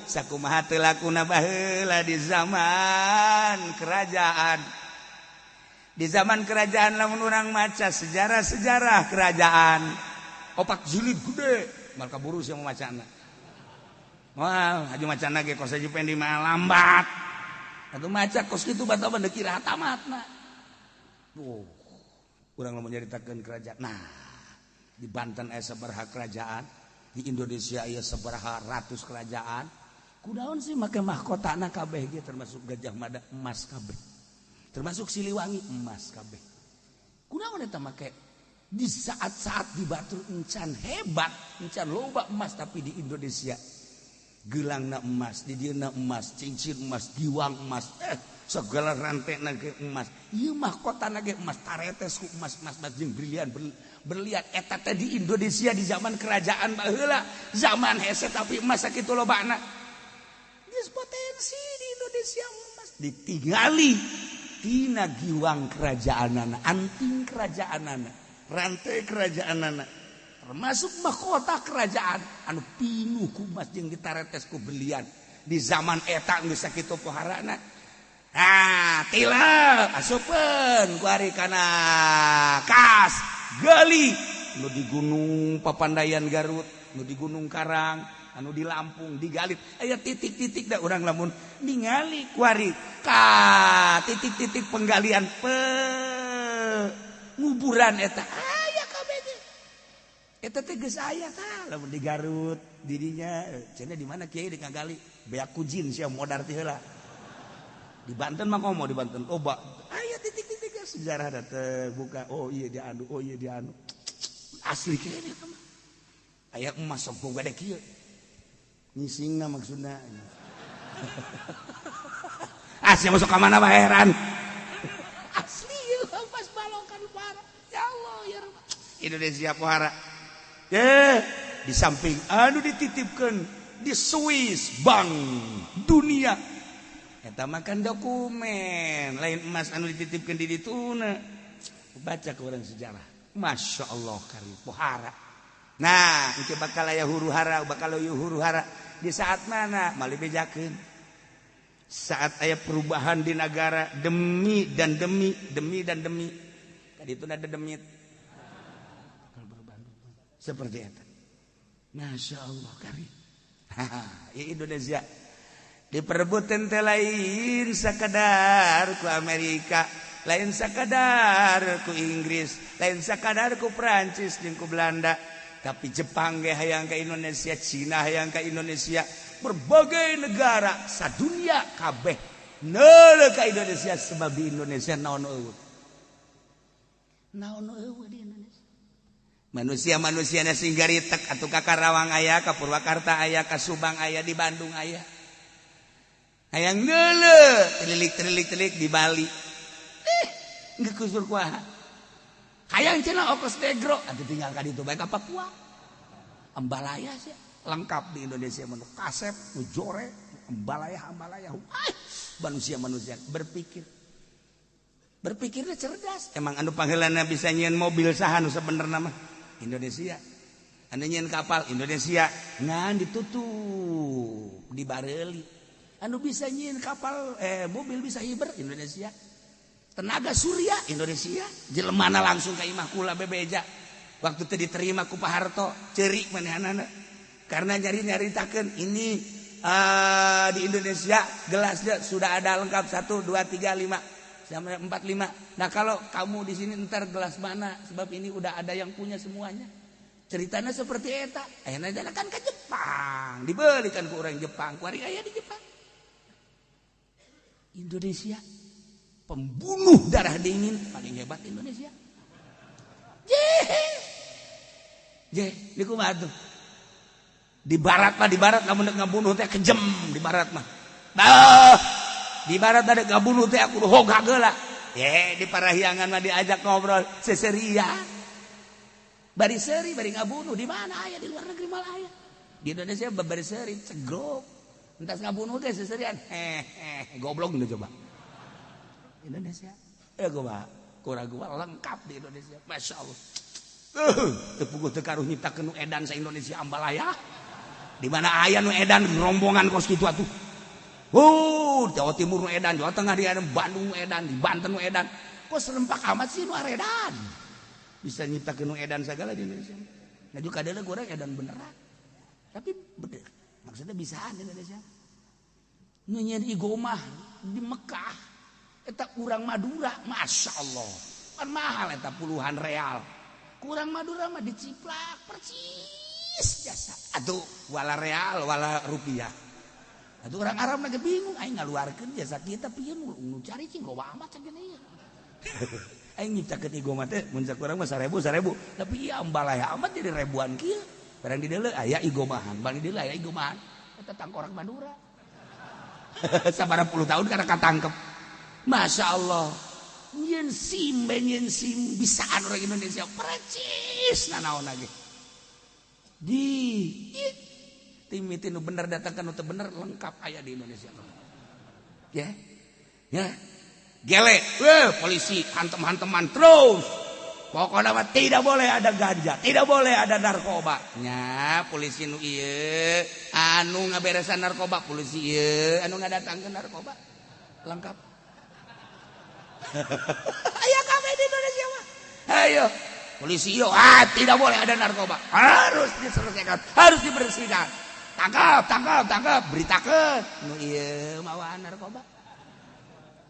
sakumaha teu lakuna baheula di zaman kerajaan. Di zaman kerajaan lamun urang maca sejarah-sejarah kerajaan opak jilid gede malka buru sih macana. Wah, haju macana ge kos haju pendi mah lambat. Atuh maca kos kitu bata mah dikira tamatna. Tuh, urang lamun nyaritakeun kerajaan. Nah, di Banten aya sabaraha kerajaan, di Indonesia aya sabaraha ratus kerajaan. Kunaon sih make mahkotana kabeh ge termasuk Gajah Mada emas kabeh. Termasuk Siliwangi emas kabeh. Kunaon eta make di saat-saat di batur encan hebat, encan loba emas tapi di Indonesia geulangna emas, di dieuna emas, cincin emas, giwang emas, segala rantena ge emas. Ieu mahkotana ge emas, taretes ku emas, emas emas jeung brilian berlian eta teh di Indonesia di zaman kerajaan baheula, zaman hese tapi emas sakitu lobana. Geus potensi di Indonesia emas ditingali tina giwang kerajaanana, anting kerajaanana, rantai kerajaanana, termasuk mahkota kerajaan anu pinuh ku emas jeung ditaretes ku berlian di zaman eta geus sakitu poharana. Ah, tilep asupeun ku ari kana kas gali nu di Gunung Papandayan Garut, nu di Gunung Karang, anu di Lampung digalit aya titik-titik da urang lamun ningali kuari ka titik-titik penggalian penguburan eta aya kabeh ge eta teh geus aya tah lamun di Garut didinya cenah di mana kiai di ngagali beak kujin sia modar teh heula di Banten mah komo di Banten loba aya titik-titik sejarah da teh buka oh iya di anu oh iya di anu asli kene eta mah aya emas sok gede kieu ngisingna maksudna. Ah sia masuk ka mana mah heran. Asli pas balokan parah. Ya Allah ya Rabb. Indonesia pohara. Di samping anu dititipkeun di Swiss Bank Dunia. Eta mah kan dokumen, lain emas anu dititipkeun di dituna. Baca ke orang sejarah. Masya Allah kari pohara. Nah, engke bakal aya huru hara, bakal aya huru hara di saat mana mali bejakeun. Saat aya perubahan di negara demi dan demi, demi dan demi. Tadi itu ada demit. Seperti itu. Masya Allah kari. Ya Indonesia diperebutan teh lain sakadar ku Amerika, lain sakadar ku Inggris, lain sakadar ku Prancis jeung ku Belanda, tapi Jepang ge hayang ka Indonesia, Cina hayang ka Indonesia, berbagai negara sadunia kabeh neuleuh ka Indonesia sebab di Indonesia naon eueuh. Naon eueuh di Indonesia. Manusia-manusiana sing garitek atuh ka Karawang aya, ka Purwakarta aya, ka Subang aya, di Bandung aya. Hayang neuleuh, telilik-telilik-telik di Bali. Geus kusur kuaha. Hayang cenah Okos Negro, atuh tinggal ka ditu bae ka Papua. Ambalaya sih lengkap di Indonesia mah kasep, nu jore, ambalaya-ambalaya. Manusia-manusia berpikir. Berpikirnya cerdas. Emang anu panggilanna bisa nyieun mobil saha nu sabenerna mah? Indonesia. Anu nyieun kapal Indonesia, ngan ditutup, dibareuli. Anu bisa nyieun kapal mobil bisa hiber Indonesia. Tenaga surya Indonesia. Jelemana langsung ka imah kula bebeja. Waktu teu diterima ku Pak Harto, ceurik manehanana. Karena nyari-nyaritakeun ini di Indonesia gelasnya sudah ada lengkap 1 2 3 5 sampai 4 5. Nah, kalau kamu di sini entar gelas mana? Sebab ini udah ada yang punya semuanya. Ceritanya seperti eta. Ayeuna kan ke Jepang, dibelikan ku orang Jepang, ku ari aya di Jepang. Indonesia pembunuh darah dingin paling hebat Indonesia. Je, niku mah atuh. Di barat mah, di barat lamun ngabunuh teh kejem di barat mah. Bah, di barat ada ngabunuh teh aku hoga geula. Ye, di Parahyangan mah diajak ngobrol seseria. Bari seuri bari ngabunuh di mana aya di luar negeri malah aya. Di Indonesia bari seuri cegrok. Entas ngabunuh teh seserian. Hehe, goblok geus coba. Indonesia. Gua kurang gua lengkap di Indonesia. Masya Allah. Teu puguh teu karuh nyiptakeun nu edan sa Indonesia ambalaya. Di mana aya nu edan rombongan kos kitu atuh. Jawa Timur nu edan, Jawa Tengah di edan, Bandung nu edan, di Banten nu edan. Kok serempak amat sih nu aredan. Bisa nyiptakeun nu edan sagala di Indonesia. Nah juga kadeuleung urang edan beneran. Tapi bener. Maksudnya bisaan di Indonesia. Nu nyieun igomah di Mekah. Eta urang Madura, Masya Allah. Kan mahal eta puluhan real. Kurang Madura mah diciplak persis jasa. Aduh, wala real, wala rupiah. Aduh orang Arab lagi bingung, aing ngaluarkeun jasa kita pieu nu cari cing loba amat cak gini. Aing nyiptakeun igomah teh mun cak urang mah 1000 1000, tapi ieu ambalaya amat jadi ribuan kieu. Barang di deuleu aya igomahan, barang di deuleu aya igomahan. Eta tangkorak Madura. Sabaraha puluh tahun karena katangkep. Masya Allah. Nyen SIM, nyen SIM bisaan orang Indonesia percis nanaon lagi. Di timiti nu bener datangkan nu teu bener lengkap aya di Indonesia. Ya. Ya. Gele, weh polisi hantem-hanteman terus. Pokoknya mah tidak boleh ada ganja, tidak boleh ada narkoba. Nya polisi nu ieu anu ngaberesan narkoba, polisi ieu anu ngadatangkeun narkoba. Lengkap. Ayo kabeh di Indonesia mah. Ayo polisi yo, tidak boleh ada narkoba. Harus diselesaikan, harus dibersihkan. Tangkap, tangkap, tangkap, beritakeun. Nu ieu mawaan narkoba.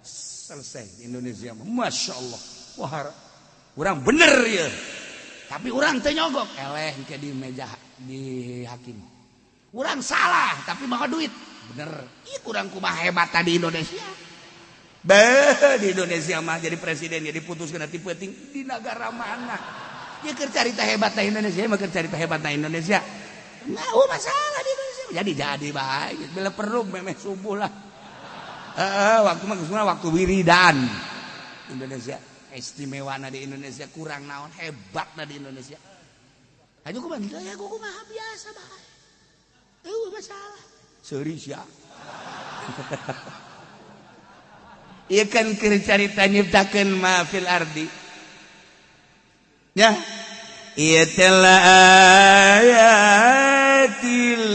Selesai di Indonesia mah. Masya Allah. Wah, urang bener ya. Tapi urang teu nyogok. Eleh engke di meja di hakim. Urang salah tapi mawa duit. Bener. Ih urang kumaha hebat di Indonesia. Beh, di Indonesia mah jadi presiden jadi putuskeun ti peuting di negara mana. Ya keur carita hebat na Indonesia, mah keur carita hebat na Indonesia. Nah, oh masalah di Indonesia. Jadi baik. Bila perlu memeh subuh lah. Waktu mah semua waktu wiridan. Indonesia istimewa na di Indonesia kurang naon hebat na di Indonesia. Ayo kumaha ya kumaha biasa bae. Eueuh masalah. Seuri sia. Ieu kan keur carita nyiptakeun ma fil ardi. Ya ieu teh ayatil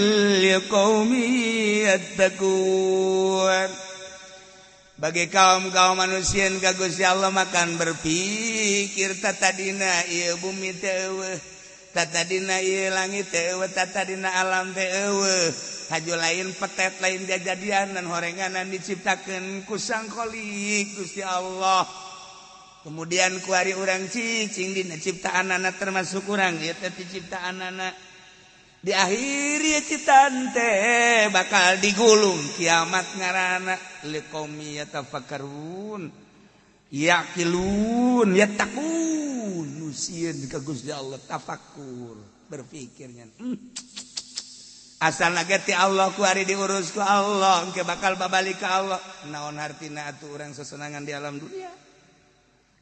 liqaumi yattaqun. Bagi kaum-kaum manusia ka Gusti Allah makan berpikir tatadina ieu bumi teh eueuh, tatadina ieu langit teh eueuh, tatadina alam teh eueuh. Haju lain petet lain jajadianan horenganan diciptakeun ku Sang Khalik Gusti Allah. Kemudian kuari urang cicing dina ciptaanana termasuk urang ieu teh ciptaanana. Di akhir ieu ciptaan teh bakal digulung kiamat ngaranna liqaumi yatafakkarun yaqilun yattaqun. Nu sieun ka Gusti Allah tafakkur berpikirnya. Asal ge ti Allah kuari diurus ku Allah engke bakal babalik ka Allah. Naon hartina atuh urang sesenangan di alam dunia?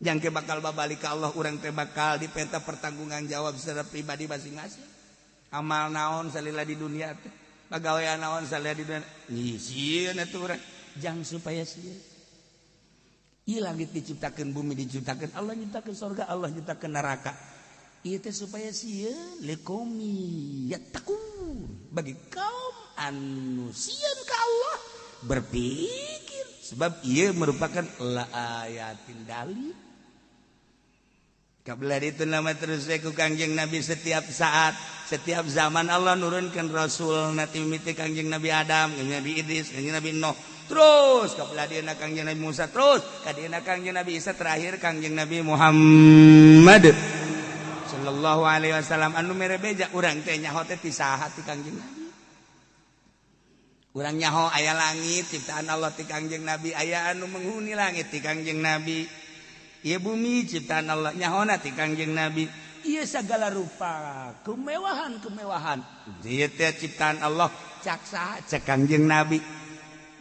Jangke bakal babalik ka Allah urang teh bakal dipenta pertanggungan jawab secara pribadi masing-masing. Amal naon salila di dunia teh, pagawean naon salila di dunia. Sieun atuh urang jang supaya sieun. Ieu langit diciptakeun, bumi diciptakeun, Allah nyiptakeun surga, Allah nyiptakeun neraka. Ieu teh supaya sieun liqaumi yattaqun. Bagi kaum anu sieun ka Allah berpikir sebab ieu merupakan la ayatin dalil. Kabla itu nama terus ku Kangjeng Nabi setiap saat, setiap zaman Allah nurunkan Rasul nanti mimiti Kangjeng Nabi Adam, Kangjeng Nabi Idris, Kangjeng Nabi Nuh, terus kabla dia Kangjeng Nabi Musa, terus kadieuna Kangjeng Nabi Isa, terakhir Kangjeng Nabi Muhammad sallallahu alaihi wasallam. Anu mere beja urang teh nyaho teh ti saha ti Kangjeng Nabi. Urang nyaho aya langit ciptaan Allah ti Kangjeng Nabi, aya anu menghuni langit ti Kangjeng Nabi. Ieu bumi ciptaan Allah nyahona ti Kangjeng Nabi. Ieu sagala rupa kemewahan-kemewahan ieu teh ciptaan Allah cak saha cak Kangjeng Nabi.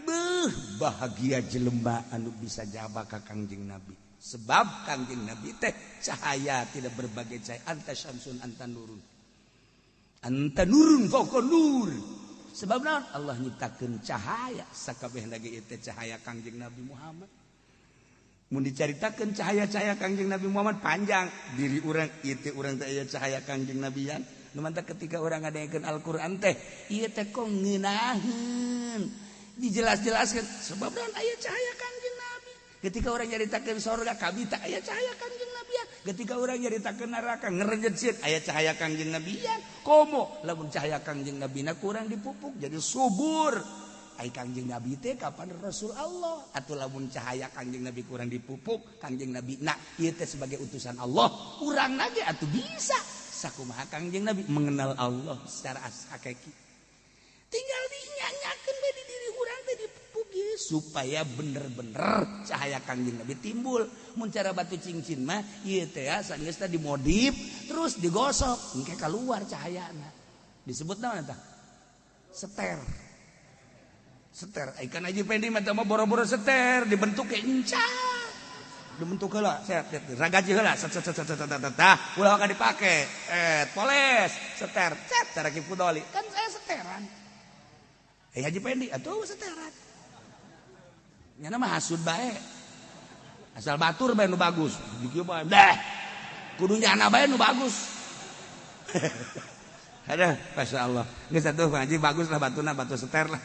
Beuh bahagia jelema anu bisa jaba ka Kangjeng Nabi. Sebab Kangjeng Nabi teh cahaya tidak berbagai cahaya, anta syamsun anta nurun. Anta nurun fauqa nur. Sebab naon Allah nyiptakeun cahaya sakabeh lagi ieu teh cahaya Kangjeng Nabi Muhammad. Mun dicaritakeun cahaya-cahaya Kangjeng Nabi Muhammad panjang diri urang ieu teh urang teh aya cahaya Kangjeng Nabian. Nu mantak ketika urang ngadengekeun Al-Qur'an teh ieu teh kok ngeunaheun dijelas-jelaskeun sebab naon aya cahaya Kangjeng Nabi. Ketika urang nyaritakeun sorga kabita aya cahaya Kangjeng Nabian. Ketika urang nyaritakeun neraka ngerenyet sieun aya cahaya Kangjeng Nabian. Komo lamun cahaya Kangjeng Nabina kurang dipupuk jadi subur. Ai Kangjeng Nabi teh kapan Rasul Allah atuh lamun cahaya Kangjeng Nabi kurang dipupuk Kangjeng Nabi na ieu teh sebagai utusan Allah urang ge atuh bisa sakumaha Kangjeng Nabi mengenal Allah secara hakiki. Tinggal dinyanyakeun we di diri urang teh dipupuk ieu supaya bener-bener cahaya Kangjeng Nabi timbul. Mun cara batu cincin mah ieu teh sageus teh dimodif terus digosok engke keluar cahayana. Disebut naon eta? Seter. Seter, ikan aja pendi mah mah boro-boro seter dibentuk ke enca. Dibentuk heula, set ragaji heula, set set set set set tah, ulah ka dipake. Poles, seter, cet cara ki pudoli. Kan saya seteran. Haji Pendi atuh seteran. Nyana mah hasud bae. Asal batur bae nu bagus. Di kieu bae. Deh. Kudu nyana bae nu bagus. Aduh, masyaallah. Geus atuh Pak Haji bagus lah batuna, batu seter lah.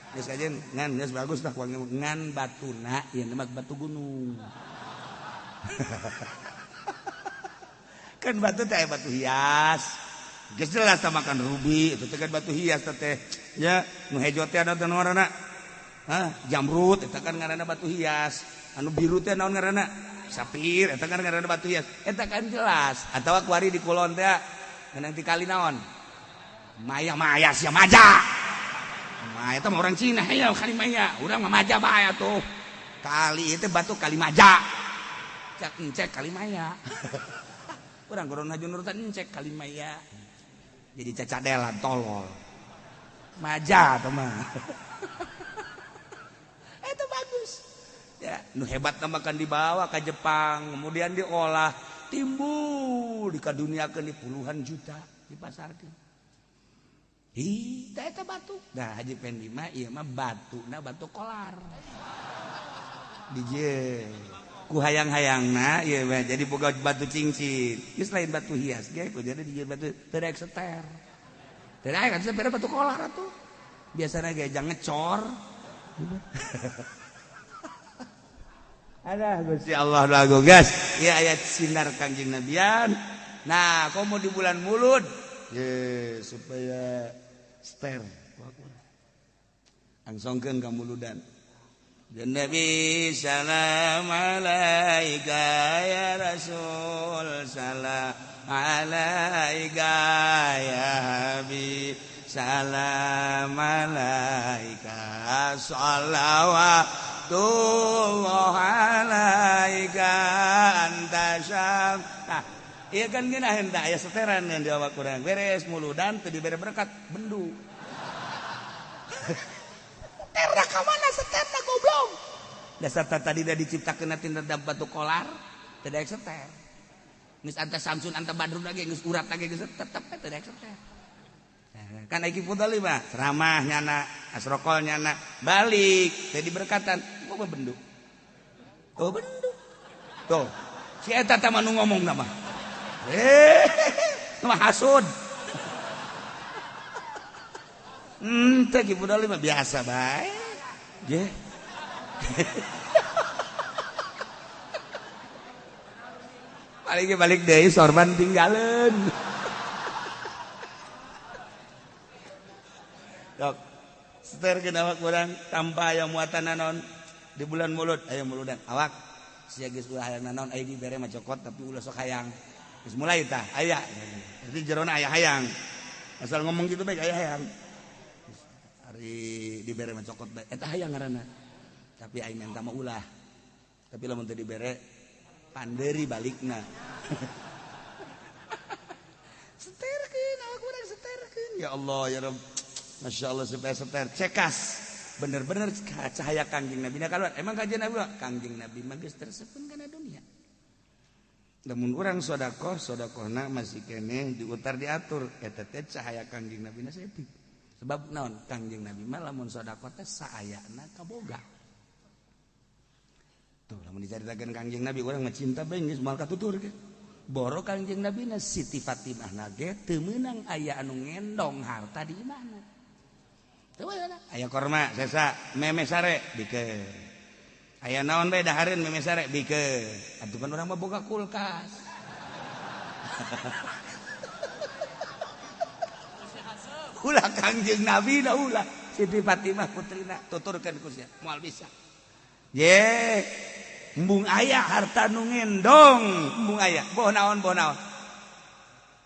Geus aja ngan geus bagus lah ngan batuna ieu mah batu gunung. Kan batu teh batu hias. Geus jelas tah makan rubi itu teh kan batu hias teh. Ya, nu hejo teh anu ngaranna? Hah, jamrut eta kan ngaranna batu hias. Anu biru teh naon ngaranna? Sapir eta kan ngaranna batu hias. Eta kan jelas. Atawa kuari di kulon teh ngeunang ti kali naon? Maya-maya sia maja. Maya itu mah orang Cina, ya kali maya, urang mah maja bae atuh. Kali itu batu kali maja. Cek encek kali maya. Urang goron haju nurutan encek kali maya. Jadi cacadelan tolol. Maja tuh mah. Itu bagus. Ya, nu hebat makan dibawa ke Jepang, kemudian diolah, timbul dikaduniakeun di puluhan juta dipasarkeun. Ih, tah eta batu. Nah, Haji Pendi mah ieu mah batuna batu kolar. DJ. Ku hayang-hayangna ieu mah jadi boga batu cincin. Geus lain batu hias ge ku jadi dijieun batu teu daek seter. Teu daek kan sepeda batu kolar atuh. Biasana ge jang ngecor. Alah Gusti Allah lagu gas. Ieu aya sinar Kangjeng Nabian. Nah, komo di bulan Mulud. Ye supaya ster. Langsungkeun ka muludan. Ya Nabi salam alaika ya Rasul salam alaika ya Habib salam alaika salawatullah alaika anta syam. Nah, iya kan geunah hendak aya seteran yang di awak urang. Beres muludan teu dibere berkat bendu. Seterna ka mana seterna goblok. Dasar tadi dah diciptakeun tina batu kolar, teu daek seter. Geus anta Samsun anta Badrun lagi geus urat lagi geus tetep teu daek seter. Kan Iki Fudali mah ceramah nyana, asrokol nyana, balik teu diberkatan, gua bendu. Oh bendu. Tuh, si eta teh mah nu ngomong mah. Mah hasud. Teh Ki Fudali mah biasa bae. Ye. Paling balik deui sorban tinggalin. Dok, seterkeun awak urang tanpa aya muatan naon di bulan Mulud, aya muludan awak. Sia geus ulah hayang naon aya dibere mah cokot tapi ulah sok hayang. Geus mulai tah aya. Jadi jerona aya hayang. Asal ngomong gitu bae aya hayang. Ari dibere mah cokot bae eta hayang ngaranna. Tapi aing menta mah ulah. Tapi lamun teu dibere panderi balikna. Seterkeun awak urang seterkeun. Ya Allah ya Rabb. Masya Allah supaya seter cekas bener-bener cahaya Kangjeng Nabi. Nah kalau emang kajian Nabi Kangjeng Nabi mah geus tersepun kana dunia. Lamun urang sedekah sedekahna masih keneh diutar diatur eta teh cahaya Kangjeng Nabi na sepi. Sebab naon Kangjeng Nabi mah lamun sedekah teh saayana kaboga. Tuh lamun dicaritakeun Kangjeng Nabi urang mah cinta bae geus moal katutur ge. Boro Kangjeng Nabi na Siti Fatimah na ge teu meunang aya anu ngendong harta di imahna. Aya korma sesa meme sare bikeun. Aya naon bae dahareun meme sare bikeun. Atuh kan urang mah boga kulkas. Ulah Kangjeng Nabi da ulah Siti Fatimah putrina tuturkeun ku sia moal bisa. Ye, embung aya harta nu ngendong, embung aya. Boh naon boh naon.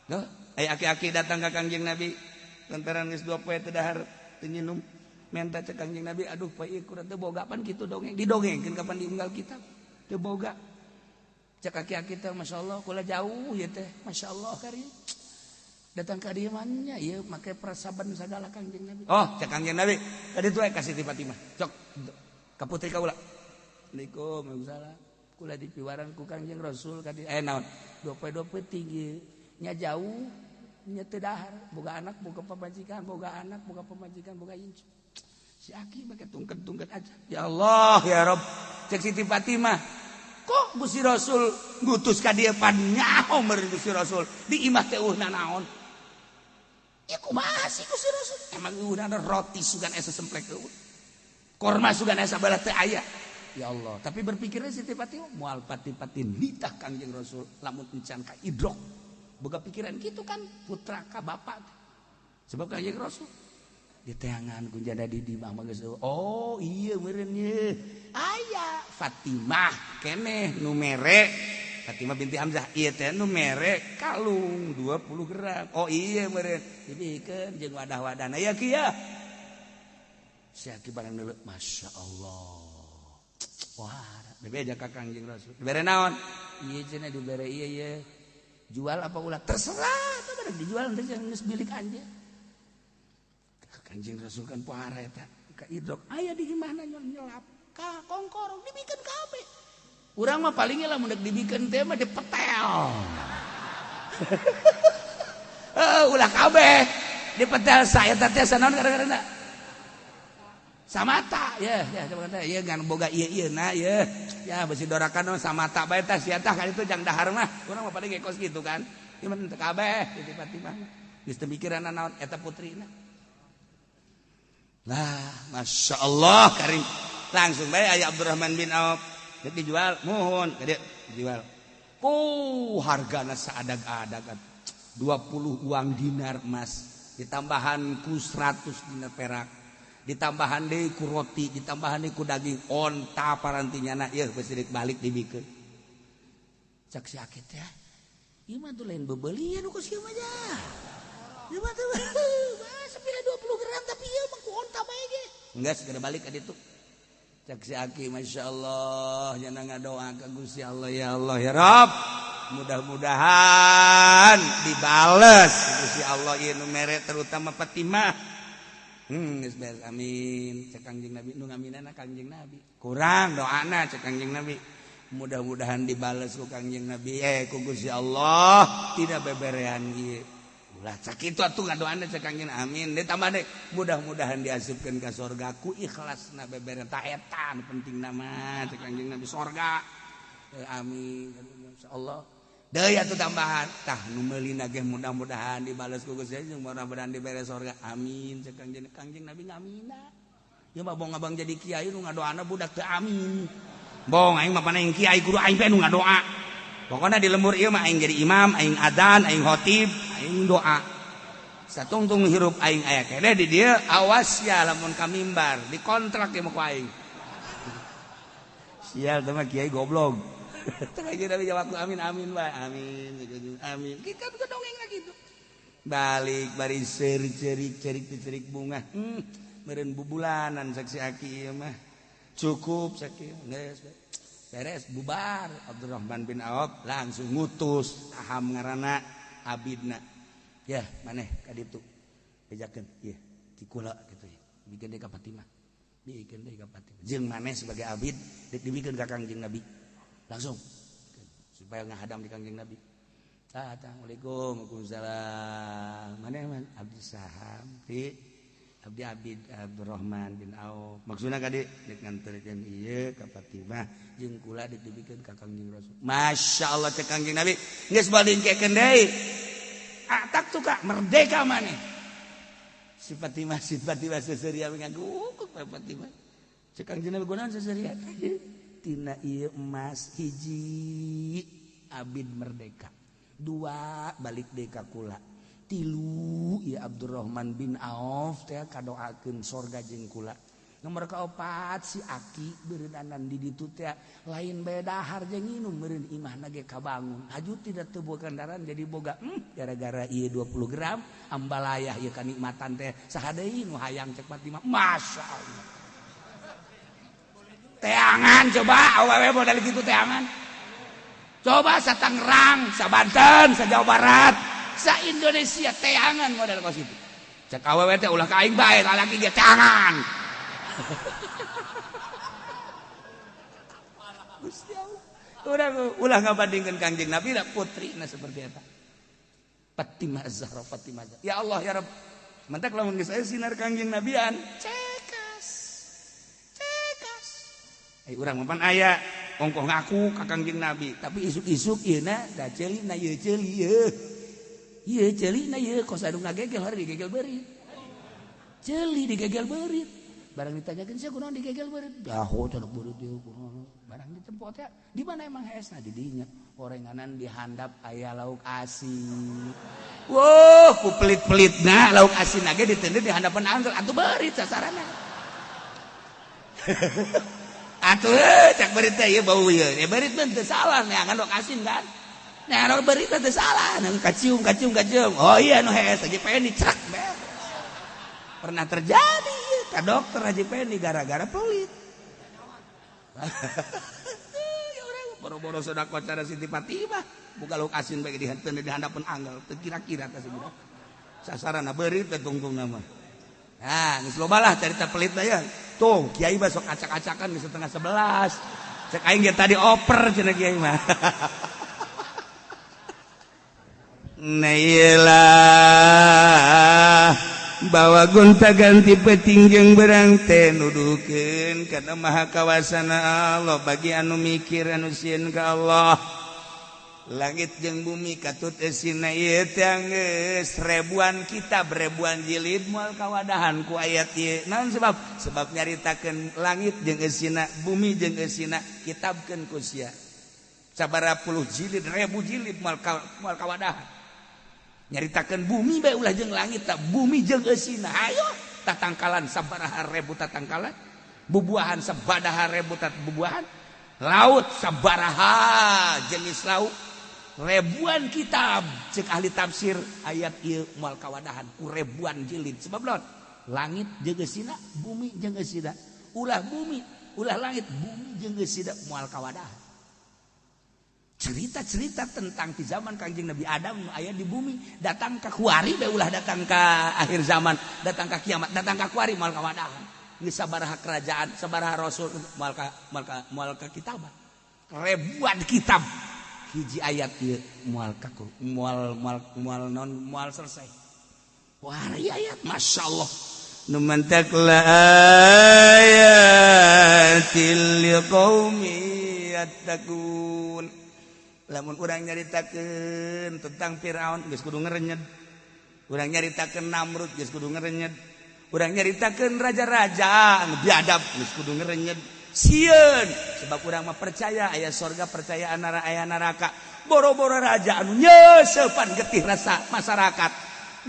Duh, aya aki-aki datang ka Kangjeng Nabi lantaran geus 2 poe teu dahar nyinum menta cek Kangjeng Nabi aduh poe ieu kurang teu boga pan kitu dongeng didongengkeun kapan diunggal kitab teu boga cek aki-aki teh masyaallah kula jauh ieu teh masyaallah kari datang ka dieu mah nya ieu make prasaban sagala Kangjeng Nabi oh cek Kangjeng Nabi ka ditu we ka Siti Fatimah cok ka putri kaula Assalamualaikum waalaikumsalam kula dipiwaran ku Kangjeng Rasul ka dieu naon 2 poe 2 peuting ieu nya jauh nya teu dahar boga anak boga pamajikan boga anak boga pamajikan boga incu si aki make tungket-tungket aja ya Allah ya Rabb cek Siti Fatimah kok Gusti Rasul ngutus ka dieu pan nyaho meureun Gusti Rasul di imah teh eueuh nanaon ieu kumaha sih Gusti Rasul emang eueuh roti sugan aya sasemplek eueuh korma sugan aya sabalah teu aya ya Allah tapi berpikirnya Siti Fatimah moal pati-pati nitah Kangjeng Rasul lamun encan ka idrok boga pikiran gitu kan putra ka bapak sebab Kangjeng Rasul di teangan kunjada di imah mah geus oh iya meureun ye aya Fatimah keneh nu mere Fatimah binti Hamzah ieu teh nu mere kalung 20 gram oh iya meureun dibikeun jeung wadah-wadahna ya kieu si aki barang deuleu Masya Allah wah bebeja ka Kangjeng Rasul dibere naon ieu cenah dibere ieu ye jual apa ulah terserah teh barang dijual teh geus milik anjeun Kanjeng Rasul kan pohara eta ka idrok aya di imahna nyelap ka kongkorong dibikeun kabeh urang mah paling lamun deuk dibikeun teh mah dipetel ulah kabeh dipetel saya teh sanaon gara-gara Samata ya ya coba ya ngan boga ieu ieu na ya ya besi dorakan samata bae tah sia tah ka ditu jang dahar mah urang mah pada gekos gitu kan. Ieu mah teu kabeh Siti Fatimah. Geus teu mikiran naon eta putrina. Lah, Masya Allah karim. Langsung bae aya Abdurrahman bin Auf dek dijual muhun gede dijual. Ku hargana saadag-adag 20 uang dinar emas ditambahan ku 100 dinar perak ditambahan deui ku roti ditambahan deui ku daging onta parantinya na ieu geus balik dibikeun. Cak si akit ya ieu mah tuh lain bebelian ku sieu mah nya. Ieu mah tuh sepira 20 gram tapi ieu mah ku onta bae ge. Enggak segera balik ka ditu. Cak si aki Masya Allah nyana ngadoa ka Gusti Allah ya Allah ya Rabb mudah-mudahan dibales Gusti Allah ieu nu mere terutama Fatimah. Geus beres amin. Cek Kangjeng Nabi nu ngaminana Kangjeng Nabi. Kurang doana cek Kangjeng Nabi. Mudah-mudahan dibales ku Kangjeng Nabi ku Gusti Allah tidak beberean ieu. Ulah sakitu atuh ngadoana cek Kangjeng amin. Ditambah deui mudah-mudahan diasupkeun ka sorga ku ikhlasna beberean ta eta nu penting mah cek Kangjeng Nabi sorga. Amin. Insyaallah. Deui atuh tambahan tah nu meulina ge mudah-mudahan dibales ku Gusti Allah mudah-mudahan dibere sorga. Amin cek Kangjeng Kangjeng Nabi ngamina. Ieu mah bong abang jadi kiai nu ngadoana budak teu amin. Bong aing mah paneng kiai kudu aing teh nu ngadoa. Pokoknya di lembur ieu mah aing jadi imam, aing adzan, aing khotib, aing doa. Satungtung hirup aing aya keneh di dieu awas ya lamun ka mimbar, dikontrak ieu mah ku aing. Sial teh mah kiai goblok. Teh aja Nabi jawab amin amin bae, amin amin. Kita tuh dongeng lagi tuh. Balik bari seuri-cerik cerik-cerik bunga. Meureun bubulanan saksi aki ieu mah. Cukup sakieu geus. Beres bubar Abdurrahman bin Auf langsung ngutus aham ngaranna abidna ya maneh ka ditu bejakeun ieu ti kula kitu ya bikeun deui ka Fatimah bikeun deui ka Fatimah jeung maneh sebagai abid deuk dibikeun ka Kangjeng Nabi langsung supaya ngahadam di Kangjeng Nabi. Assalamualaikum waalaikumsalam maneh man abdi saham ti abdi abid Abdurrahman bin Auf maksudna ka dieu deuk nganterkeun ieu ka Fatimah jeung kula deuk dibikeun ka Kangjeng Rasul. Masya Allah cek Kangjeng Nabi geus balingkekeun deui atak tuh ka merdeka maneh si Fatimah si Fatimah seseuria ngagukuk Fatimah cek Kangjeng Nabi kunaon seseuria tina ieu emas hiji abid merdeka dua balik deui ka kula tilu ya Abdurrahman bin Auf teh kadoakeun sorga jeung kula. Nomor kaopat si aki beureunanan di ditu teh lain bae dahar jeung nginum meureun imahna ge kabangun. Haju tidak teu boga kendaraan jadi boga gara-gara ieu 20 gram ambalayah ieu kanikmatan teh saha deui nu hayang cek Fatimah. Masya Allah. Teangan coba awewe modal kitu teangan. Coba sa Tangerang, sa Banten, sa Jawa Barat, sa Indonesia teangan model kos itu. Cek awewe teh ulah ka aing bae lalaki ge teangan. Gusti Allah. Urang ulah ngabandingkeun Kangjeng Nabi da putrina seperti eta. Fatimah Zahra, Fatimah Zahra. Ya Allah ya Rabb. Mentak lamun geus aya sinar Kangjeng Nabian, cekas. Cekas. Ai urang mah pan aya ongkoh ngaku ka Kangjeng Nabi, tapi isuk-isuk ieu na da ceuli na ieu ceuli ieu. Ieu ceuli na ieu kos anu ngagegel hari digegel beurit. Ceuli digegel beurit. Barang ditanyakeun sia kunaon digegel beurit? Daho cenah beurit ieu kunaon. Barang ditempot ya, di mana emang hesna di dinya? Orenganan dihandap aya lauk asin. Wuh, ku pelit-pelitna lauk asin ge ditende di handapan angger atuh beurit sasarana. Atuh cak beurit teh ieu bau ieu. Ya beurit mah teu salah neangan lauk asin kan. Nah, orang berita teh salah, nang kacium kacium kacium. Oh iya nu hees Haji Pendi cek beres. Pernah terjadi ka dokter Haji Pendi gara-gara pelit. Ya urang boro-boro sedekah cara Siti Fatimah, buka lauk asin bae dihanteun di handapeun anggal, teu kira-kira teh sebudak. Sasarana beurit teh tungtungna mah. Nah, geus loba lah carita pelit mah ya. Tuh, kiai mah sok acak-acakan geus 10:30. Cek aing ge tadi oper cenah kiai mah. Nailah Bawa gonta-ganti peuting jeung berang teh nuduhkeun kana maha kawasana Allah bagi anu mikir anu sieun ka Allah. Langit jeung bumi katut eusina ieu teh geus ribuan kitab ribuan jilid moal kawadahan ku ayat ieu. Naon sebab? Sebab nyaritakeun langit jeung eusina, bumi jeung eusina kitabkeun ku sia. Sabaraha puluh jilid, ribu jilid moal kawadahan. Nyaritakeun bumi bae ulah jeung langit tak bumi jeung eusina. Ayo tatangkalan sabaraha ribu tatangkalan, bubuahan sabaraha ribu bubuahan, laut sabaraha jenis laut. Ribuan kitab cek ahli tafsir ayat ieu moal kawadahan ku ribuan jilid. Sebab naon? Langit jeung eusina, bumi jeung eusina. Ulah bumi, ulah langit, bumi jeung eusina moal kawadahan. Cerita-cerita tentang di zaman Kangjeng Nabi Adam aya di bumi, datang ka kuari bae ulah datang ka akhir zaman, datang ka kiamat, datang ka kuari moal kawadahan. Geus sabaraha kerajaan, sabaraha rasul moal ka kitaban. Ribuan kitab. Hiji ayat ieu moal kaku, moal moal moal non moal selesai. Wah, ayat masyaallah. Nu mantak la ayatil liqaumi yattaqun. Lamun urang nyaritakeun tentang Firaun geus kudu ngerenyed. Urang nyaritakeun Namrud geus kudu ngerenyed. Urang nyaritakeun raja-raja anu biadab geus kudu ngerenyed. Sieun sebab urang mah percaya aya sorga, percaya aya neraka. Boro-boro raja anu nyeusepan getih rasa masyarakat.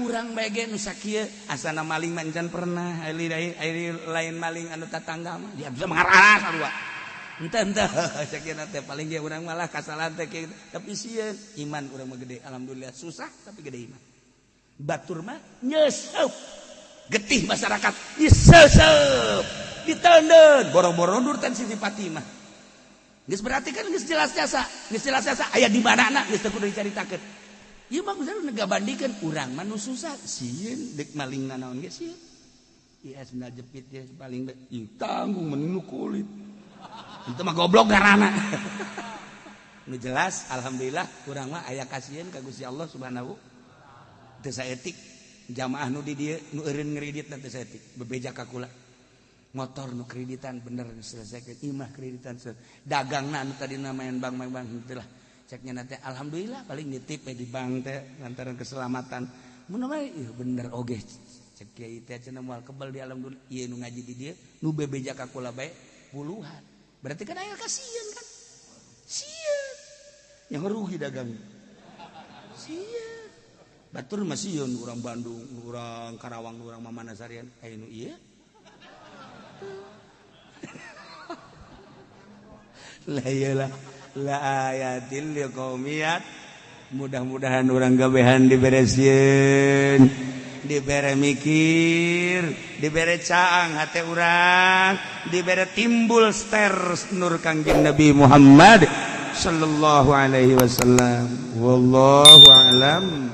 Urang bae ge nu sakieu asana maling mah encan pernah, lain maling anu tatangga mah dia bisa mengarah sarua. Entah sakieu teh paling ge urang malah kasalahan teh kieu, tapi sieun iman urang mah gede, alhamdulillah susah tapi gede iman. Batur mah nyeuseup getih masyarakat diseuseup ditenden boro-boro nur tan Siti Fatimah. Geus berarti kan geus jelas jasa, geus jelas jasa aya di mana-mana geus teu kudu dicaritakeun. Ieu mah geus ngabandingkeun urang mah nu susah sieun deuk maling nanaon ge sieun. Ieu sendal jepit ge paling ieu tanggung meni nu kulit. Itu mah goblok garana. Nu jelas alhamdulillah urang mah aya kasieun ka Gusti Allah Subhanahu teu saeutik jamaah nu di dieu nu eureun ngreditna teu saeutik bebeja ka kula. Motor nu kreditan bener selesaikan, imah kreditan dagangna anu tadi main bank main bank henteu lah. Ceknya nanti alhamdulillah paling nitip di bank teh lantaran keselamatan. Mun mah ieu bener oge cek kiai teh cenah moal kebal di alam dunia ieu nu ngaji di dieu nu bebeja ka kula bae puluhan. Berarti kan aya kasieun kan? Sieun. Yang rugi dagang. Sieun. Batur mah sieun urang Bandung, urang Karawang, urang mamana sarian aya nu ieu. La iyalah la ayatil liqaumiyat. Mudah-mudahan urang gabehan diberesieun, dibere mikir, dibere caang hate urang, dibere timbul ster nur Kangjeng Nabi Muhammad sallallahu alaihi wasallam. Wallahu a'lam.